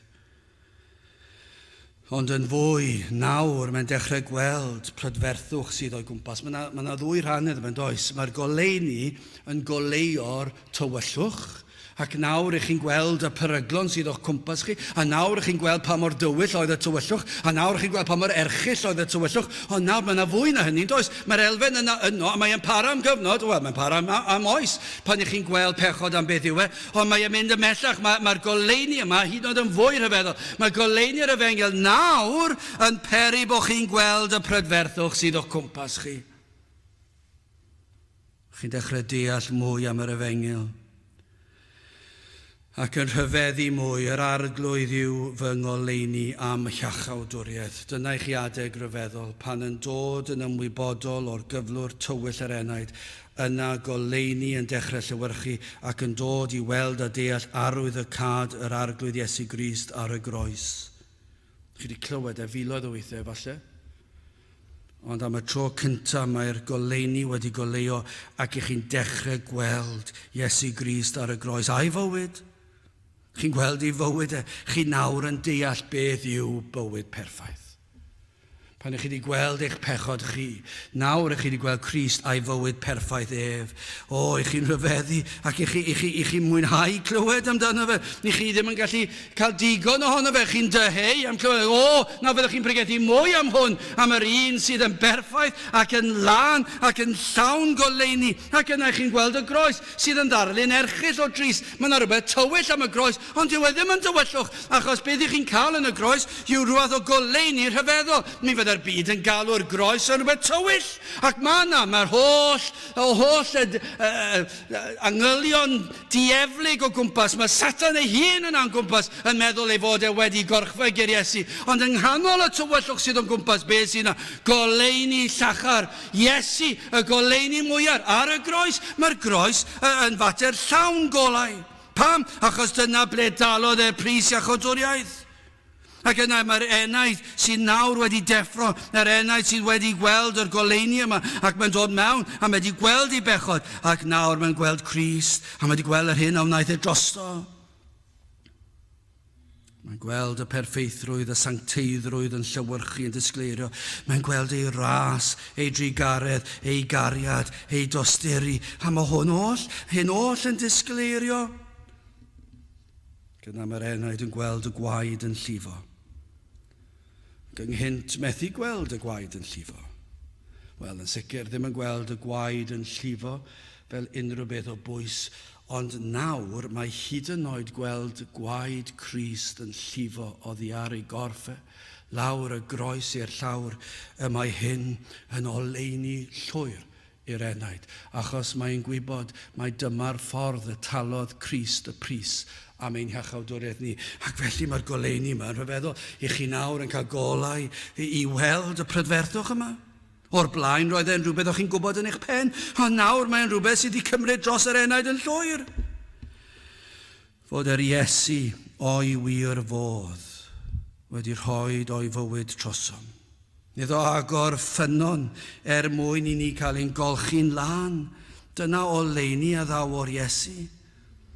Ond yn fwy, nawr mae'n dechrau gweld prydferthwch sydd o'i gwmpas. Mae yna, mae yna ddwy rhan iddo fe'n does? Mae'r goleuni yn goleuo'r tywyllwch, ac nawr ych chi'n gweld y peryglon sydd o'ch cwmpas chi, a nawr ych chi'n gweld pa mor dywyll oedd y tywyllwch, a nawr ych chi'n gweld pa mor erchyll oedd y tywyllwch, ond nawr mae yna fwy na hynny, does? Mae'r elfen yna yno, a mae'n para am gyfnod, wel, mae'n para am, am oes, pan ych chi'n gweld pechod am beth yw e, Ond mae e'n mynd ymhellach, mae, mae'r goleuni yma hyd yn oed yn fwy rhyfeddol. Mae goleuni'r efengyl nawr yn peri bod chi'n gweld y prydferthwch sydd o'ch cwmpas chi. Chi'n dechrau deall mwy am yr efengyl ac yn rhyfeddu mwy, yr arglwydd yw fy ngoleuni am hiachawdwriaeth. Dyna i chi adeg ryfeddol, pan yn dod yn ymwybodol o'r gyflwr tywyll yr enaid, Yna goleuni yn dechrau llewyrchu ac yn dod i weld a deall arwydd y cad yr Arglwydd Iesu Grist ar y groes. Chi wedi clywed e filoedd o weithiau efallai. Ond am y tro cyntaf mae'r goleuni wedi goleuo ac i chi'n dechrau gweld Iesu Grist ar y groes a'i fywyd. Chi'n gweld ei fywyd e. Chi nawr yn deall beth yw bywyd perffaith. Pan ych chi wedi gweld eich pechod chi, nawr ych chi wedi gweld Crist a'i fywyd perffaith ef. O, ych chi'n rhyfeddu ac ych chi, ych chi, ych chi'n mwynhau clywed amdano fe. Ych chi ddim yn gallu cael digon ohono fe. Chi'n dyheu am clywed. O, na fyddwch chi'n pregethu mwy am hwn, am yr un sydd yn berffaith ac yn lân ac yn llawn goleuni. Ac yna ych chi'n gweld y groes sydd yn ddarlun erchyll o drist. Mae yna rhywbeth tywyll am y groes, Ond dyw e ddim yn dywyllwch, achos beth y'ch chi'n cael yn y groes yw rhyw fath o goleuni rhyfeddol. Mi fydde'r byd yn galw'r groes yn rhywbeth tywyll, ac mae yna, mae'r holl, y holl y, y, y, angylion dieflig o gwmpas, mae Satan ei hun yna o'n gwmpas yn meddwl ei fod e wedi gorchfygu'r Iesu. Ond yng nghanol y tywyllwch sydd o'n gwmpas, beth sydd yna? Goleuni llachar. Iesu, y goleuni mwyaf ar y groes. Mae'r groes yn fater llawn golau. Pam? Achos dyna ble dalodd e'r pris iachawdwriaeth. Ac yna mae'r enaid sydd nawr wedi deffro, yr enaid sydd wedi gweld yr goleuni yma, ac mae'n dod mewn, a mae wedi gweld ei bechod, ac nawr mae'n gweld Crist, a mae wedi gweld yr hyn a wnaeth e drosto. Mae'n gweld y perffeithrwydd, y sancteiddrwydd yn llewyrchu, yn disgleirio. Mae'n gweld ei ras, ei drugaredd, ei gariad, ei dosturi. A mae hwn oll, hyn oll yn disgleirio. Gyda mae'r enaid yn gweld y gwaed yn llifo. Ac ynghynt methu gweld y gwaed yn llifo. Wel, yn sicr ddim yn gweld y gwaed yn llifo fel unrhyw beth o bwys, Ond nawr mae hyd yn oed gweld gwaed Crist yn llifo oddi ar ei gorff e, lawr y groes i'r llawr, y mae hyn yn oleuni llwyr i'r enaid, achos mae'n gwybod mai dyma'r ffordd y talodd Crist y pris am ein hiachawdwriaeth ni. Ac felly mae'r goleuni yma yn rhyfeddol. I chi nawr yn cael golau i weld y prydferthwch yma. O'r blaen roedd e'n rhywbeth o'ch chi'n gwybod yn eich pen, ond nawr mae'n rhywbeth sydd wedi cymryd dros yr enaid yn llwyr. Fod yr Iesu o'i wir fodd wedi rhoi o'i fywyd trosom. Iddo agor ffynnon er mwyn i ni cael ein golchi'n lân. Dyna oleuni a ddaw o'r Iesu.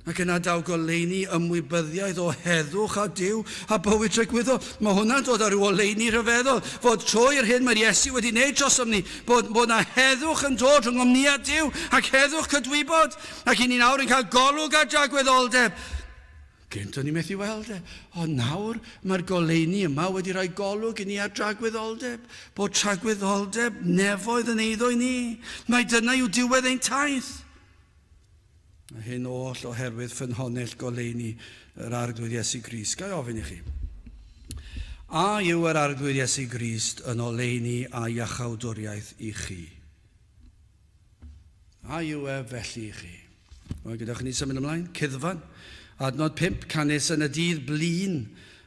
Ac yna daw goleuni ymwybyddiaeth o heddwch a Duw a bywyd tragwyddol. Mae hwnna'n dod â rhyw oleuni rhyfeddol, fod trwy'r hyn mae'r Iesu wedi wneud drosom ni, bod, bod na heddwch yn dod rhyngom ni a Duw, ac heddwch cydwybod, ac i ni nawr yn cael golwg ar dragwyddoldeb. Gynt o'n i methu weld e, ond nawr mae'r goleuni yma wedi rhoi golwg i ni ar dragwyddoldeb, bod tragwyddoldeb nefoedd yn eiddo i ni. Mae dyna yw diwedd ein taith. A hyn oll oherwydd ffynhonnell goleuni yr Arglwydd Iesu Grist. Ga i ofyn i chi? A yw yr Arglwydd Iesu Grist yn oleuni a iachawdwriaeth i chi? A yw e felly i chi? Wel, gyda ni symud ymlaen. Cuddfan. Adnod 5, canys yn y dydd blin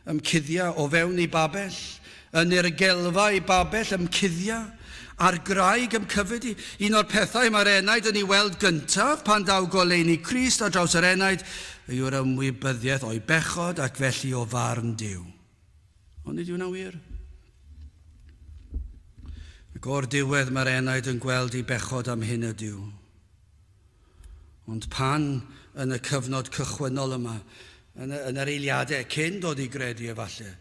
ymcuddia o fewn ei babell, yn nirgelfa ei babell ymcuddia, a'r graig ymcyfyd i. Un o'r pethau mae'r enaid yn ei weld gyntaf pan daw goleuni Crist ar draws yr enaid yw'r ymwybyddiaeth o'i bechod ac felly o farn Duw. Ond nid yw hwnna'n wir? Ac o'r diwedd mae'r enaid yn gweld ei bechod am hyn ydyw. Ond pan yn y cyfnod cychwynnol yma, yn, y, yn yr eiliadau cyn dod i gredu efallai,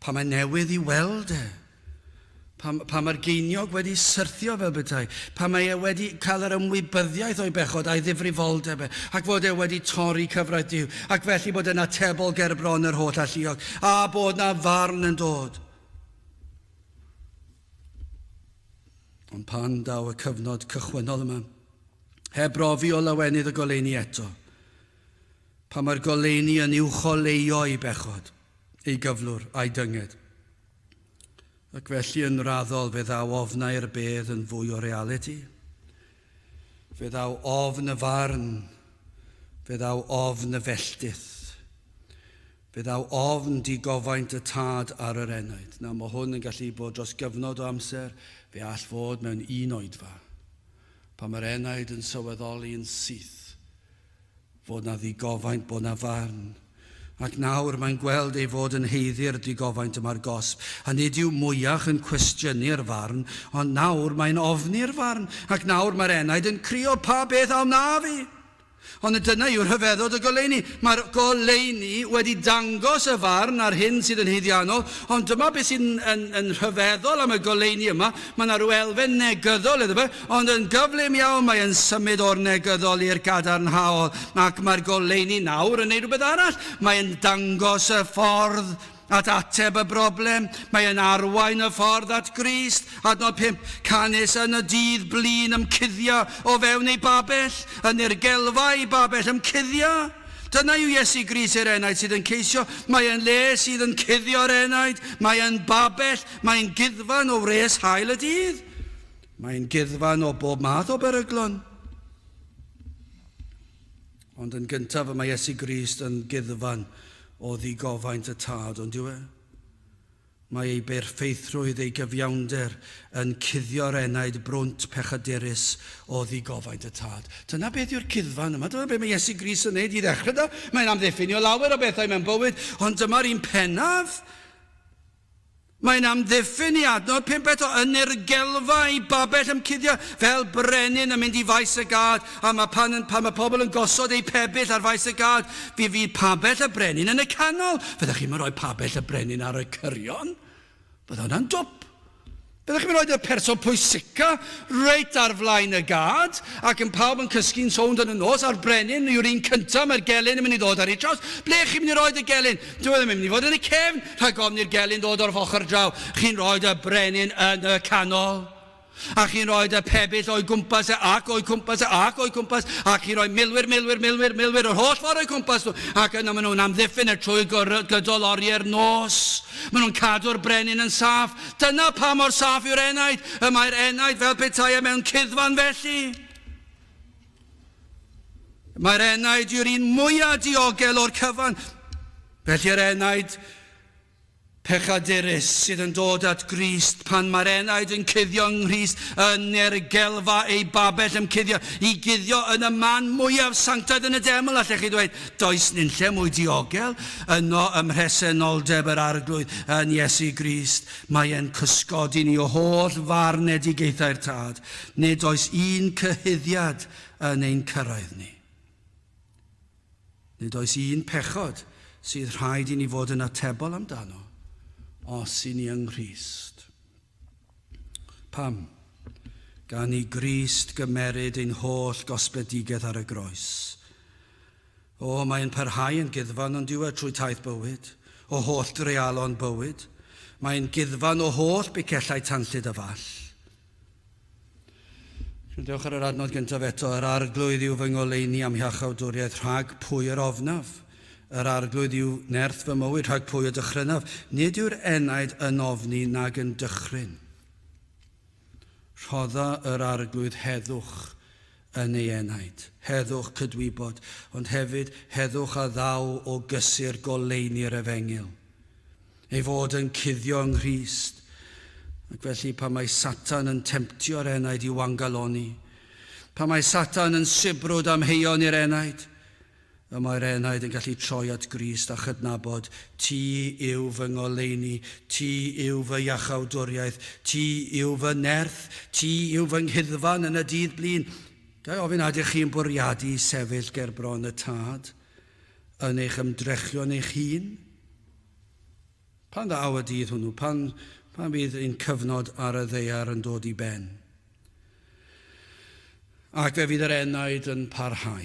pan mae newydd i weld e, pan, pan mae'r geiniog wedi syrthio fel bethau, pan mae e wedi cael yr ymwybyddiaeth o'i bechod a'i ddifrifoldeb e, ac fod e wedi torri cyfraith Duw, ac felly bod e'n atebol ger bron yr holl alluog, a bod na farn yn dod. Ond pan daw y cyfnod cychwynnol yma, heb brofi o lawenydd y goleuni eto, pan mae'r goleuni yn uwcholeuo ei bechod, ei gyflwr a'i dynged. Ac felly yn raddol fe ddaw ofnau'r bedd yn fwy o realiti. Fe ddaw ofn y farn, fe ddaw ofn y felltith. Fe ddaw ofn digofaint y tad ar yr enaid. Nawr, mae hwn yn gallu bod dros gyfnod o amser, fe all fod mewn un oedfa. Pan mae'r enaid yn sylweddoli yn syth fod na ddigofaint, bod na farn. Ac nawr mae'n gweld ei fod yn haeddu'r digofaint yma'r gosb, a nid yw mwyach yn cwestiynu'r farn, ond nawr mae'n ofni'r farn, ac nawr mae'r enaid yn crio, pa beth a wnaf i? Ond dyna yw'r rhyfeddod y goleuni. Mae'r goleuni wedi dangos y farn ar hyn sydd yn haeddiannol, ond dyma beth sy'n yn, yn rhyfeddol am y goleuni yma. Mae yna rhyw elfen negyddol iddo fe, ond yn gyflym iawn mae yn symud o'r negyddol i'r gadarnhaol, ac mae'r goleuni nawr yn neud rhywbeth arall. Mae'n dangos y ffordd at ateb y broblem. Mae yn arwain y ffordd at Grist. Adnod 5, Canys yn y dydd blin ymcuddia o fewn ei babell, yn nirgelfa ei babell ymcuddia. Dyna yw Iesu Grist i'r enaid sydd yn ceisio. Mae yn le sydd yn cuddio'r enaid. Mae yn babell. Mae yn guddfan o wres haul y dydd. Mae yn guddfan o bob math o beryglon. Ond yn gyntaf y mae Iesu Grist yn guddfan o ddigofaint y Tad, on'd yw e? Mae ei berffeithrwydd, ei gyfiawnder, yn cuddio'r enaid brwnt pechadurus o ddigofaint y Tad. Dyna beth yw'r cuddfan yma. Dyna beth mae Iesu Grist yn neud i ddechrau da. Mae'n amddiffyn i o lawer o bethau mewn bywyd, ond dyma'r un pennaf. Mae'n amddiffyn i adnod pumped o yn nirgelfa i babell ymcuddio fel brenin yn mynd i faes y gad, a mae pan, yn, pan mae pobl yn gosod eu pebyll ar faes y gad, fi fydd pabell y brenin yn y canol. Fyddech chi'm yn rhoi pabell y brenin ar y cyrion? Bydde hwnna'n dwp. Byddech chi'n rhoi y person pwysica reit ar flaen y gad, ac yn pawb yn cysgu'n sownd yn y nos, a'r brenin yw'r un cyntaf, mae'r gelyn yn mynd i ddod ar ei draws. Ble chi'n mynd i roi y gelyn? Dyw e ddim yn mynd i fod yn y cefn, rhag ofn i'r gelyn ddod o'r ochr draw. Chi'n rhoi y brenin yn y canol. A chi'n rhoi y pebyll o'i gwmpas e, ac o'i cwmpas e, ac o'i cwmpas, ac chi'n rhoi milwyr, milwyr, milwyr, milwyr, yr holl ffordd o'i cwmpas nhw, ac yna maen nhw'n amddiffyn e trwy gydol oriau'r nos. Maen nhw'n cadw'r brenin yn saff. Dyna pa mor saff yw'r enaid. Y mae'r enaid fel petai e mewn cuddfan felly. Mae'r enaid yw'r un mwyaf diogel o'r cyfan. Felly yr enaid pechadurus sydd yn dod at Grist pan mae'r enaid yn cuddio yng Nghrist yn nergelfa ei babell yn cuddio i guddio yn y man mwyaf sanctaidd yn y deml, allech chi ddweud. Does nunlle mwy diogel yno ym mhresenoldeb yr Arglwydd yn Iesu Grist. Mae e'n cysgodi ni o holl farnedigaethau'r Tad. Nid oes un cyhuddiad yn ein cyrraedd ni. Nid oes un pechod sydd rhaid i ni fod yn atebol amdano os i ni yng Nghrist. Pam? Gan i Grist gymeryd ein holl gosbedigaeth ar y groes. O, mae'n parhau yn guddfan ond yw e trwy taith bywyd, o holl dreialon bywyd. Mae'n guddfan o holl bicellau tanllyd y fall. Gwrandewch ar yr adnod gyntaf eto, Yr Arglwydd yw fy ngoleuni a'm hiachawdwriaeth, rhag pwy yr ofnaf? Yr Arglwydd yw nerth fy mywyd, rhag pwy y dychrynaf? Nid yw'r enaid yn ofni nag yn dychryn. Rhodda yr Arglwydd heddwch yn ei enaid, heddwch cydwybod, ond hefyd heddwch a ddaw o gysur goleuni'r efengyl. Ei fod yn cuddio yng Nghrist. Ac felly pan mae Satan yn temtio'r enaid i wangaloni, pan mae Satan yn sibrwd amheuon i'r enaid, y mae'r enaid yn gallu troi at Grist a chydnabod, Ti yw fy ngoleuni, ti yw fy iachawdwriaeth, ti yw fy nerth, ti yw fy nghuddfan yn y dydd blin. Ga i ofyn a ydych chi'n bwriadu sefyll ger bron y Tad yn eich ymdrechion eich hun? Pan ddaw y dydd hwnnw, pan, pan fydd ein cyfnod ar y ddaear yn dod i ben? Ac fe fydd yr enaid yn parhau.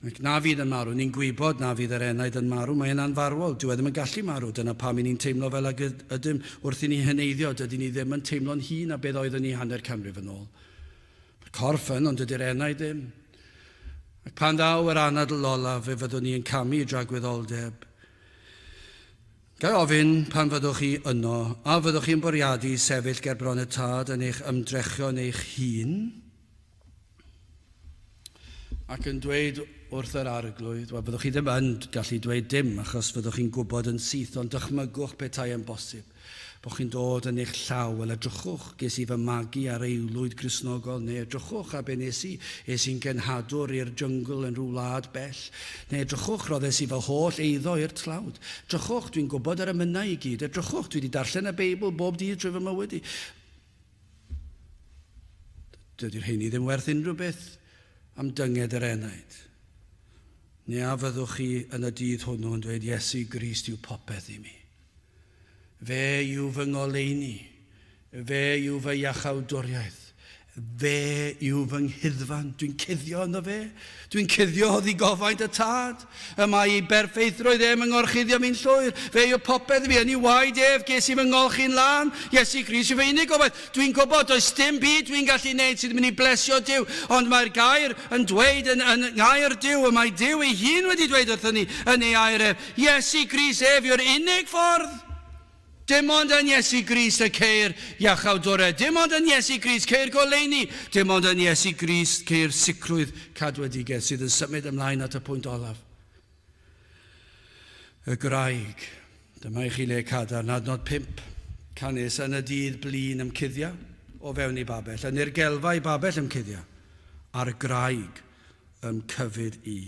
Ac na fydd yn marw. Ni'n gwybod na fydd yr enaid yn marw. Mae e'n anfarwol. Dyw e ddim yn gallu marw. Dyna pam i ni'n teimlo fel ag ydym wrth i ni heneiddio. Dydyn ni ddim yn teimlo'n hŷn na beth oeddwn ni hanner canrif yn ôl. Mae'r corff yn, ond dydy'r enaid ddim. Ac pan ddaw yr anadl olaf, fe fyddwn ni yn camu i dragwyddoldeb. Ga i ofyn, pan fyddwch chi yno, a fyddwch chi'n bwriadu sefyll ger bron y Tad yn eich ymdrechion eich hun? Ac yn dweud wrth yr Arglwydd, wel, byddwch chi ddim yn gallu dweud dim, achos fyddwch chi'n gwybod yn syth, ond dychmygwch petai yn bosib. Bod chi'n dod yn eich llaw, wel edrychwch, ges i fy magu ar aelwyd Gristnogol, neu edrychwch ar be nes i, es i'n genhadwr i'r jyngl yn rhyw wlad bell, neu edrychwch, roddes i fy holl eiddo i'r tlawd, edrychwch, dwi'n gwybod yr emynau i gyd, edrychwch, dwi wedi darllen y Beibl bob dydd trwy fy mywyd i. Dydy'r rheini ddim werth unrhyw beth. am dynged yr enaid? Neu a fyddwch chi yn y dydd hwnnw yn dweud, Iesu Grist yw popeth i mi. Fe yw fy ngoleuni. Fe yw fy iachawdwriaeth. Fe yw fy nghuddfan. Dwi'n cuddio ynddo fe. Dwi'n cuddio o ddigofaint y Tad. Y mae ei berffeithrwydd e yn ngorchuddio mi'n llwyr. Fe yw popeth i fi. Yn ei waed ef ges i fy ngolchi'n lân. Iesu Grist yw fy unig gobaith. Dwi'n gwybod does dim byd dwi'n gallu neud sydd yn mynd i blesio Duw, ond mae'r gair yn dweud yn, yn ngair Duw, y mae Duw ei hun wedi dweud wrthon ni yn ei air ef, Iesu Grist ef yw'r unig ffordd. Dim ond yn Iesu Grist y ceir iachawdwriaeth. Dim ond yn Iesu Grist ceir goleuni. Dim ond yn Iesu Grist ceir sicrwydd cadwedigaeth sydd yn symud ymlaen at y pwynt olaf. Y graig. Dyma i chi le cadarn, adnod 5. Canys yn y dydd blin ymcuddia o fewn ei babell, yn nirgelfa ei babell ymcuddia, a'r graig ymcyfyd i.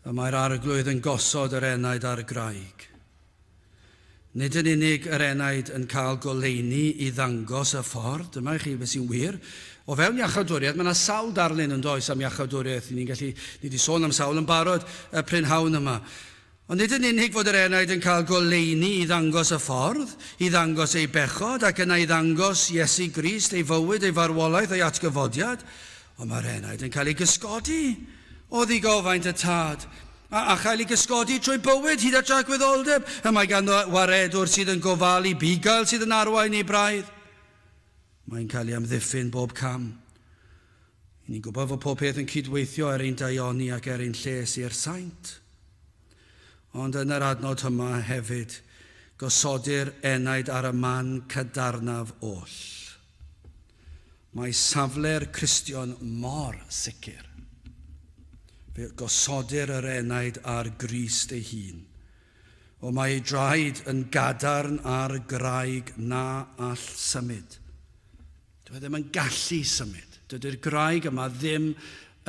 Y mae'r arglwydd yn gosod yr enaid ar graig. Nid yn unig yr enaid yn cael goleuni i ddangos y ffordd, dyma i chi beth sy'n wir. O fewn iachawdwriaeth, mae yna sawl darlun yn does am iachawdwriaeth. Ni'n gallu, ni wedi sôn am sawl yn barod y prynhawn yma. Ond nid yn unig fod yr enaid yn cael goleuni i ddangos y ffordd, i ddangos ei bechod, ac yna i ddangos Iesu Grist, ei fywyd, ei farwolaeth, ei atgyfodiad, ond mae'r enaid yn cael ei gysgodi o ddigofaint y Tad, a, a chael ei gysgodi trwy bywyd hyd at dragwyddoldeb, y mae ganddo waredwr sydd yn gofalu, bugail sydd yn arwain ei braidd. Mae'n cael ei amddiffyn bob cam. I ni'n gwybod fod pob peth yn cydweithio er ein daioni ac er ein lles i'r saint. Ond yn yr adnod yma hefyd, gosodir enaid ar y man cadarnaf oll. Mae safle'r Cristion mor sicr. Fe gosodir yr enaid ar Grist ei hun. O mae ei draed yn gadarn ar graig na all symud. Dyw e ddim yn gallu symud. Dydy'r graig yma ddim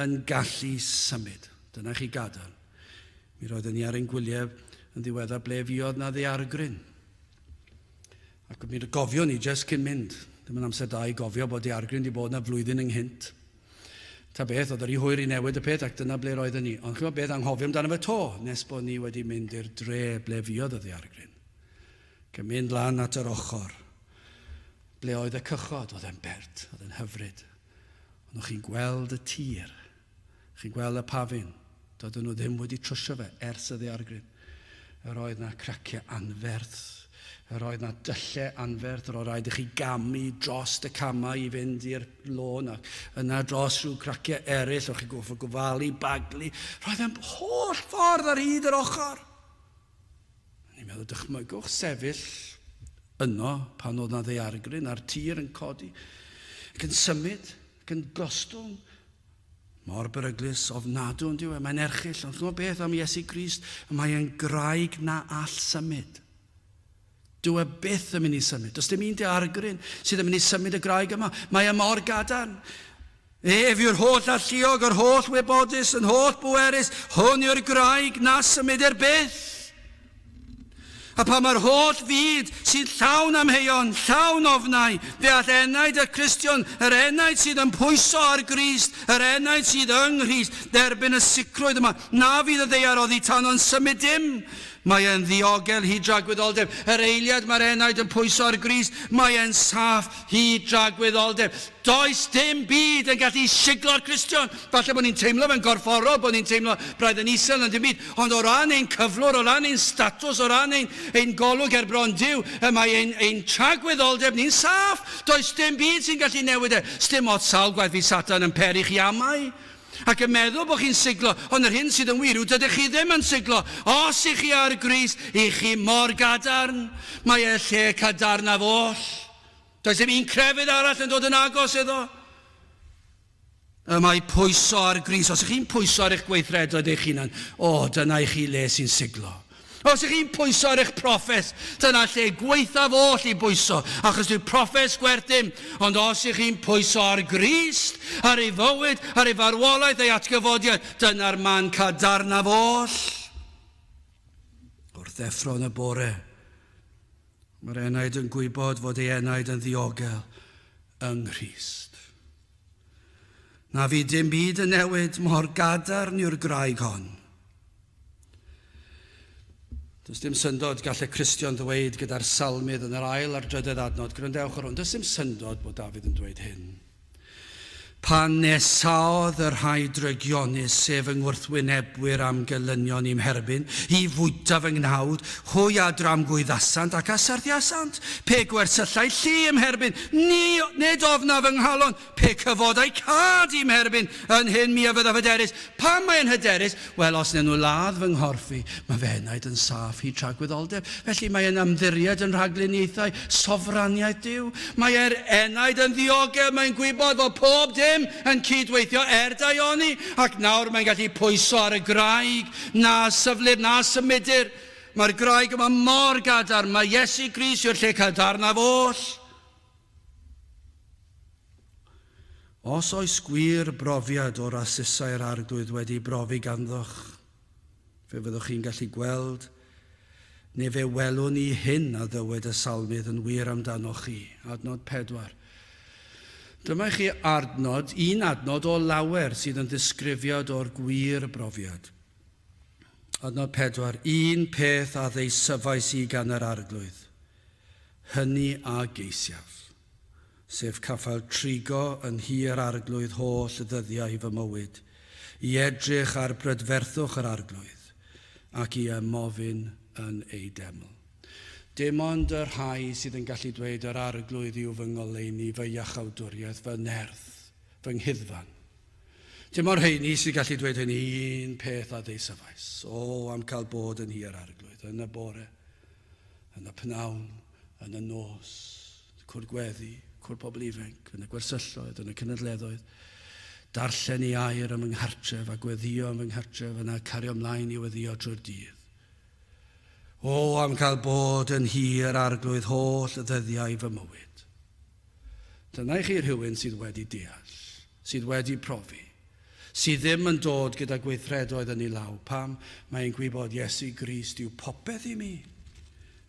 yn gallu symud. Dyna chi gadarn. Mi roedden ni ar ein gwyliau yn ddiweddar ble fuodd na ddaeargryn. Ac mi gofion ni jyst cyn mynd, ddim yn amser da i gofio bod daeargryn wedi bod yna flwyddyn ynghynt. Ta beth, oedd yr i hwyr i newid y peth ac dyna ble roedden ni. Ond chymod beth, anghofio amdano fe to, nes bod ni wedi mynd i'r dre ble fuodd y ddaeargryn. Ac yn mynd lan at yr ochr, ble oedd y cychod, oedd e'n bert, oedd e'n hyfryd. Ond o'ch chi'n gweld y tir, Chi'n gweld y pafin? Doedden nhw ddim wedi trwsio fe ers y ddaeargryn. Yr oedd 'na craciau anferth. Yr oedd 'na dyllau anferth. Yr oedd rhaid i chi gamu drost y camau i fynd i'r lôn ac yna dros rhyw craciau eraill. O'ch chi'n gorfod gofalu, baglu. Roedd e'n holl ffordd ar hyd yr ochr. Ni'n meddwl, dychmygwch sefyll yno pan oedd 'na ddaeargryn a'r tir yn codi ac yn symud ac yn gostwng. Mor beryglus, ofnadw yn dyw e, mae'n erchyll, ond chymod beth am Iesu Grist, mae e'n graig na all symud. Dyw e byth yn mynd i symud. Does dim un daeargryn sydd yn mynd i symud y graig yma. Mae e mor gadarn. Ef yw'r holl alluog, yr holl wybodus, yn holl bwerus. Hwn yw'r graig na symudir byth. A phan mae'r holl fyd sydd llawn amheuon, llawn ofnau, fe all enaid y Cristion, yr enaid sydd yn pwyso ar Grist, yr enaid sydd yng Nghrist, dderbyn y sicrwydd yma, na fydd y ddaear oddi tano'n symud dim. Mae e'n ddiogel hyd dragwyddoldeb. Yr eiliad mae'r enaid yn pwyso ar Grist, mae e'n saff hyd dragwyddoldeb. Does dim byd yn gallu siglo'r Cristion. Falle bod ni'n teimlo fe'n gorfforol, bod ni'n teimlo braidd yn isel yn dim byd, ond o ran ein cyflwr, o ran ein statws, o ran ein, ein golwg ger bron Duw, y mae ein, ein tragwyddoldeb ni'n saff. Does dim byd sy'n gallu newid e. Sdim ots sawl gwaith fydd Satan yn peri chi amau ac yn meddwl bod chi'n siglo, ond yr hyn sydd yn wir yw dydych chi ddim yn siglo. Os ych chi ar Grist, ych chi mor gadarn. Mae e lle cadarnaf oll. Does dim un crefydd arall yn dod yn agos iddo. Y mae pwyso ar Grist. Os ych chi'n pwyso ar eich gweithredoedd eich hunan, o, dyna i chi le sy'n siglo. Os ych chi'n pwyso ar eich proffes, dyna lle gwaethaf oll i bwyso, achos dyw proffes gwerth dim. Ond os ych chi'n pwyso ar Grist, ar ei fywyd, ar ei farwolaeth, ei atgyfodiad, dyna'r man cadarnaf oll. Wrth ddeffro yn y bore, Mae'r enaid yn gwybod fod ei enaid yn ddiogel yng Nghrist. Na fydd dim byd yn newid mor gadarn yw'r graig hon. Does dim syndod gall y Cristion ddweud gyda'r salmydd yn yr ail a'r drydedd adnod, gwrandewch ar hwn, does dim syndod bod Dafydd yn dweud hyn. Pan nesaodd y rhai drygionus, sef fy ngwrthwynebwyr a'm gelynion i'm herbyn, i fwyta fy nghnawd, hwy a dramgwyddasant ac a syrthiasant. Pe gwersyllai llu i'm herbyn, ni, nid ofna fy nghalon, Pe cyfodai cad i'm herbyn, yn hyn mi a fyddaf hyderus. Pam mae e'n hyderus? Wel, os wnawn nhw ladd fy nghorff i, mae fy enaid yn saff hyd tragwyddoldeb. Felly mae e'n ymddiried yn rhagluniaethau sofraniaeth Duw. Mae e'r enaid yn ddiogel, mae'n gwybod fod pob dim yn cyd-weithio er daioni, ac nawr mae'n gallu pwyso ar y graig na syflir, na symudir. Mae'r graig yma mor gadarn, mae Iesu Grist yw'r lle cadarnaf oll. Os oes gwir brofiad o rasisau'r Arglwydd wedi brofi ganddoch, fe fyddwch chi'n gallu gweld, neu fe welwn ni hyn a ddywed y Salmydd yn wir amdanoch chi. Adnod 4. Dyma i chi adnod, un adnod o lawer sydd yn ddisgrifiad o'r gwir brofiad. Adnod 4. Un peth a ddeisyfais i gan yr Arglwydd, Hynny a geisiaf, sef caffael trigo yn nhŷ yr Arglwydd holl ddyddiau fy mywyd, i edrych ar brydferthwch yr Arglwydd, ac i ymofyn yn ei deml. Dim ond y rhai sydd yn gallu dweud yr Arglwydd yw fy ngoleuni, fy iachawdwriaeth, fy nerth, fy nghuddfan. Dim ond rheini sydd gallu dweud hynny un peth a ddeisyfais. O, am cael bod yn nhŷ yr Arglwydd, yn y bore, yn y pnawn, yn y nos, cwrdd gweddi, cwrdd pobl ifanc, yn y gwersylloedd, yn y cynadleddoedd, darllen ei air yn fy nghartref a gweddio yn fy nghartref, yna cario ymlaen i weddio trwy'r dydd. O, am cael bod yn hir arglwydd holl ddyddiau fy mywyd. Dyna i chi rhywun sydd wedi deall, sydd wedi profi, sydd ddim yn dod gyda gweithredoedd yn ei law. Pam? Mae'n gwybod Iesu Grist yw popeth i mi.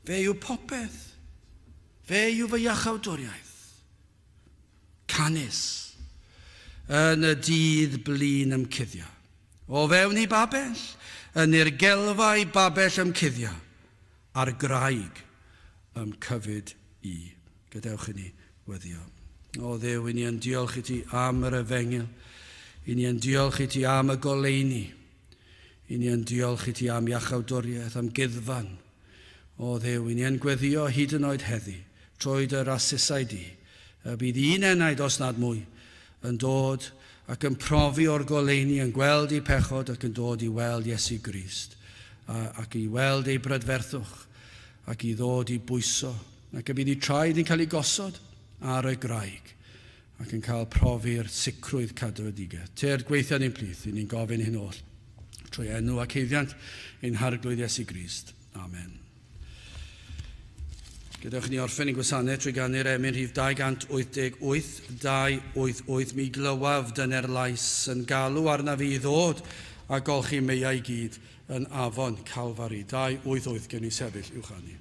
Fe yw popeth. Fe yw fy iachawdwriaeth. Canys, yn y dydd blin ymcuddia. O fewn i babell, yn nirgelfa i babell ymcuddia, a'r graig ym cyfyd i. Gadewch i ni weddio. O Dduw, i ni yn diolch i ti am yr efengyl. I ni yn diolch i ti am y goleuni. I ni yn diolch i ti am iachawdwriaeth, am guddfan. O Dduw, i ni yn gweddio hyd yn oed heddi, trwy dy rasusau di, y bydd un enaid, os nad mwy, yn dod ac yn profi o'r goleuni, yn gweld eu pechod ac yn dod i weld Iesu Grist, a, ac i weld ei brydferthwch, ac i ddod i bwyso, ac y bydd eu traed yn cael eu gosod ar y graig, ac yn cael profi'r sicrwydd cadwedigaeth. Tyrd gweithio yn ein plith, i ni'n gofyn hyn oll, trwy enw ac haeddiant ein Harglwydd Iesu Grist. Amen. Gadewch i ni orffen ein gwasanaeth trwy ganu'r emyn rhif 288, 288, Mi glywaf dyner lais yn galw arnaf i ddod a golchi meiau i gyd yn afon Calfari. 288, gewn ni sefyll i'w chanu.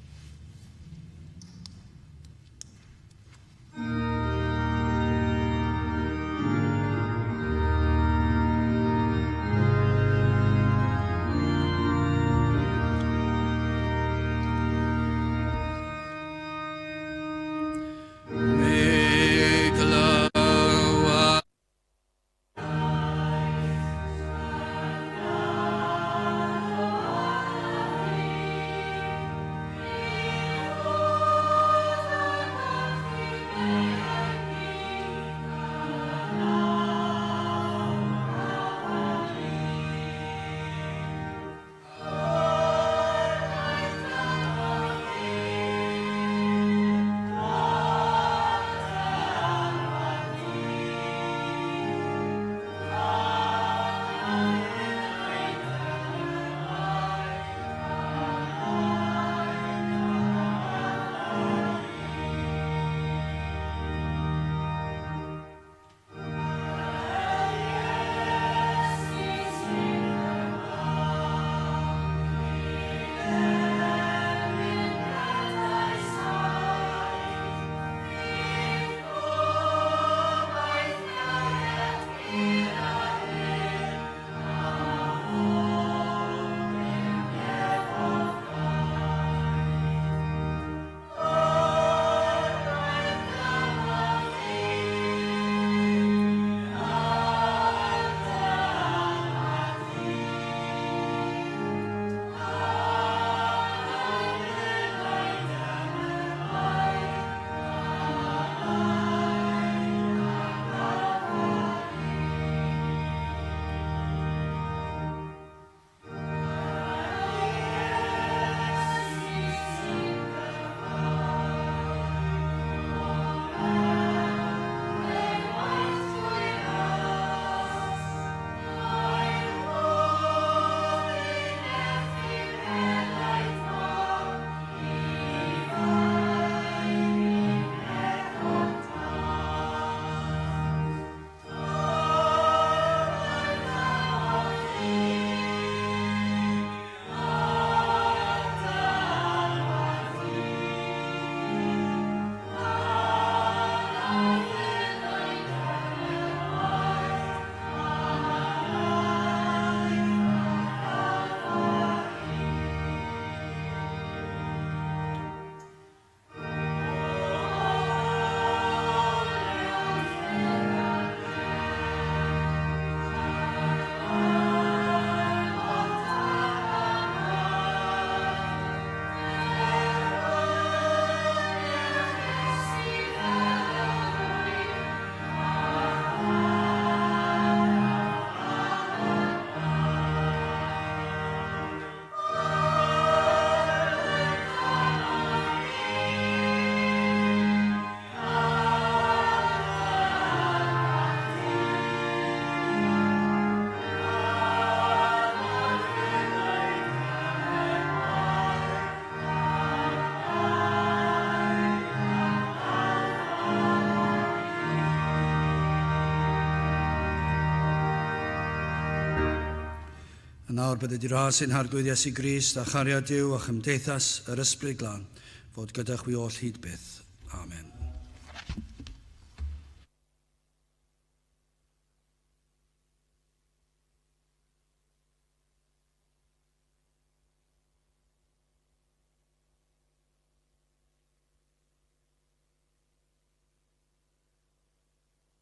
nawr bydded i ras ein Harglwydd Iesu Grist a chariad Duw a chymdeithas yr Ysbryd Glân fod gyda chwi oll hyd byth. Amen.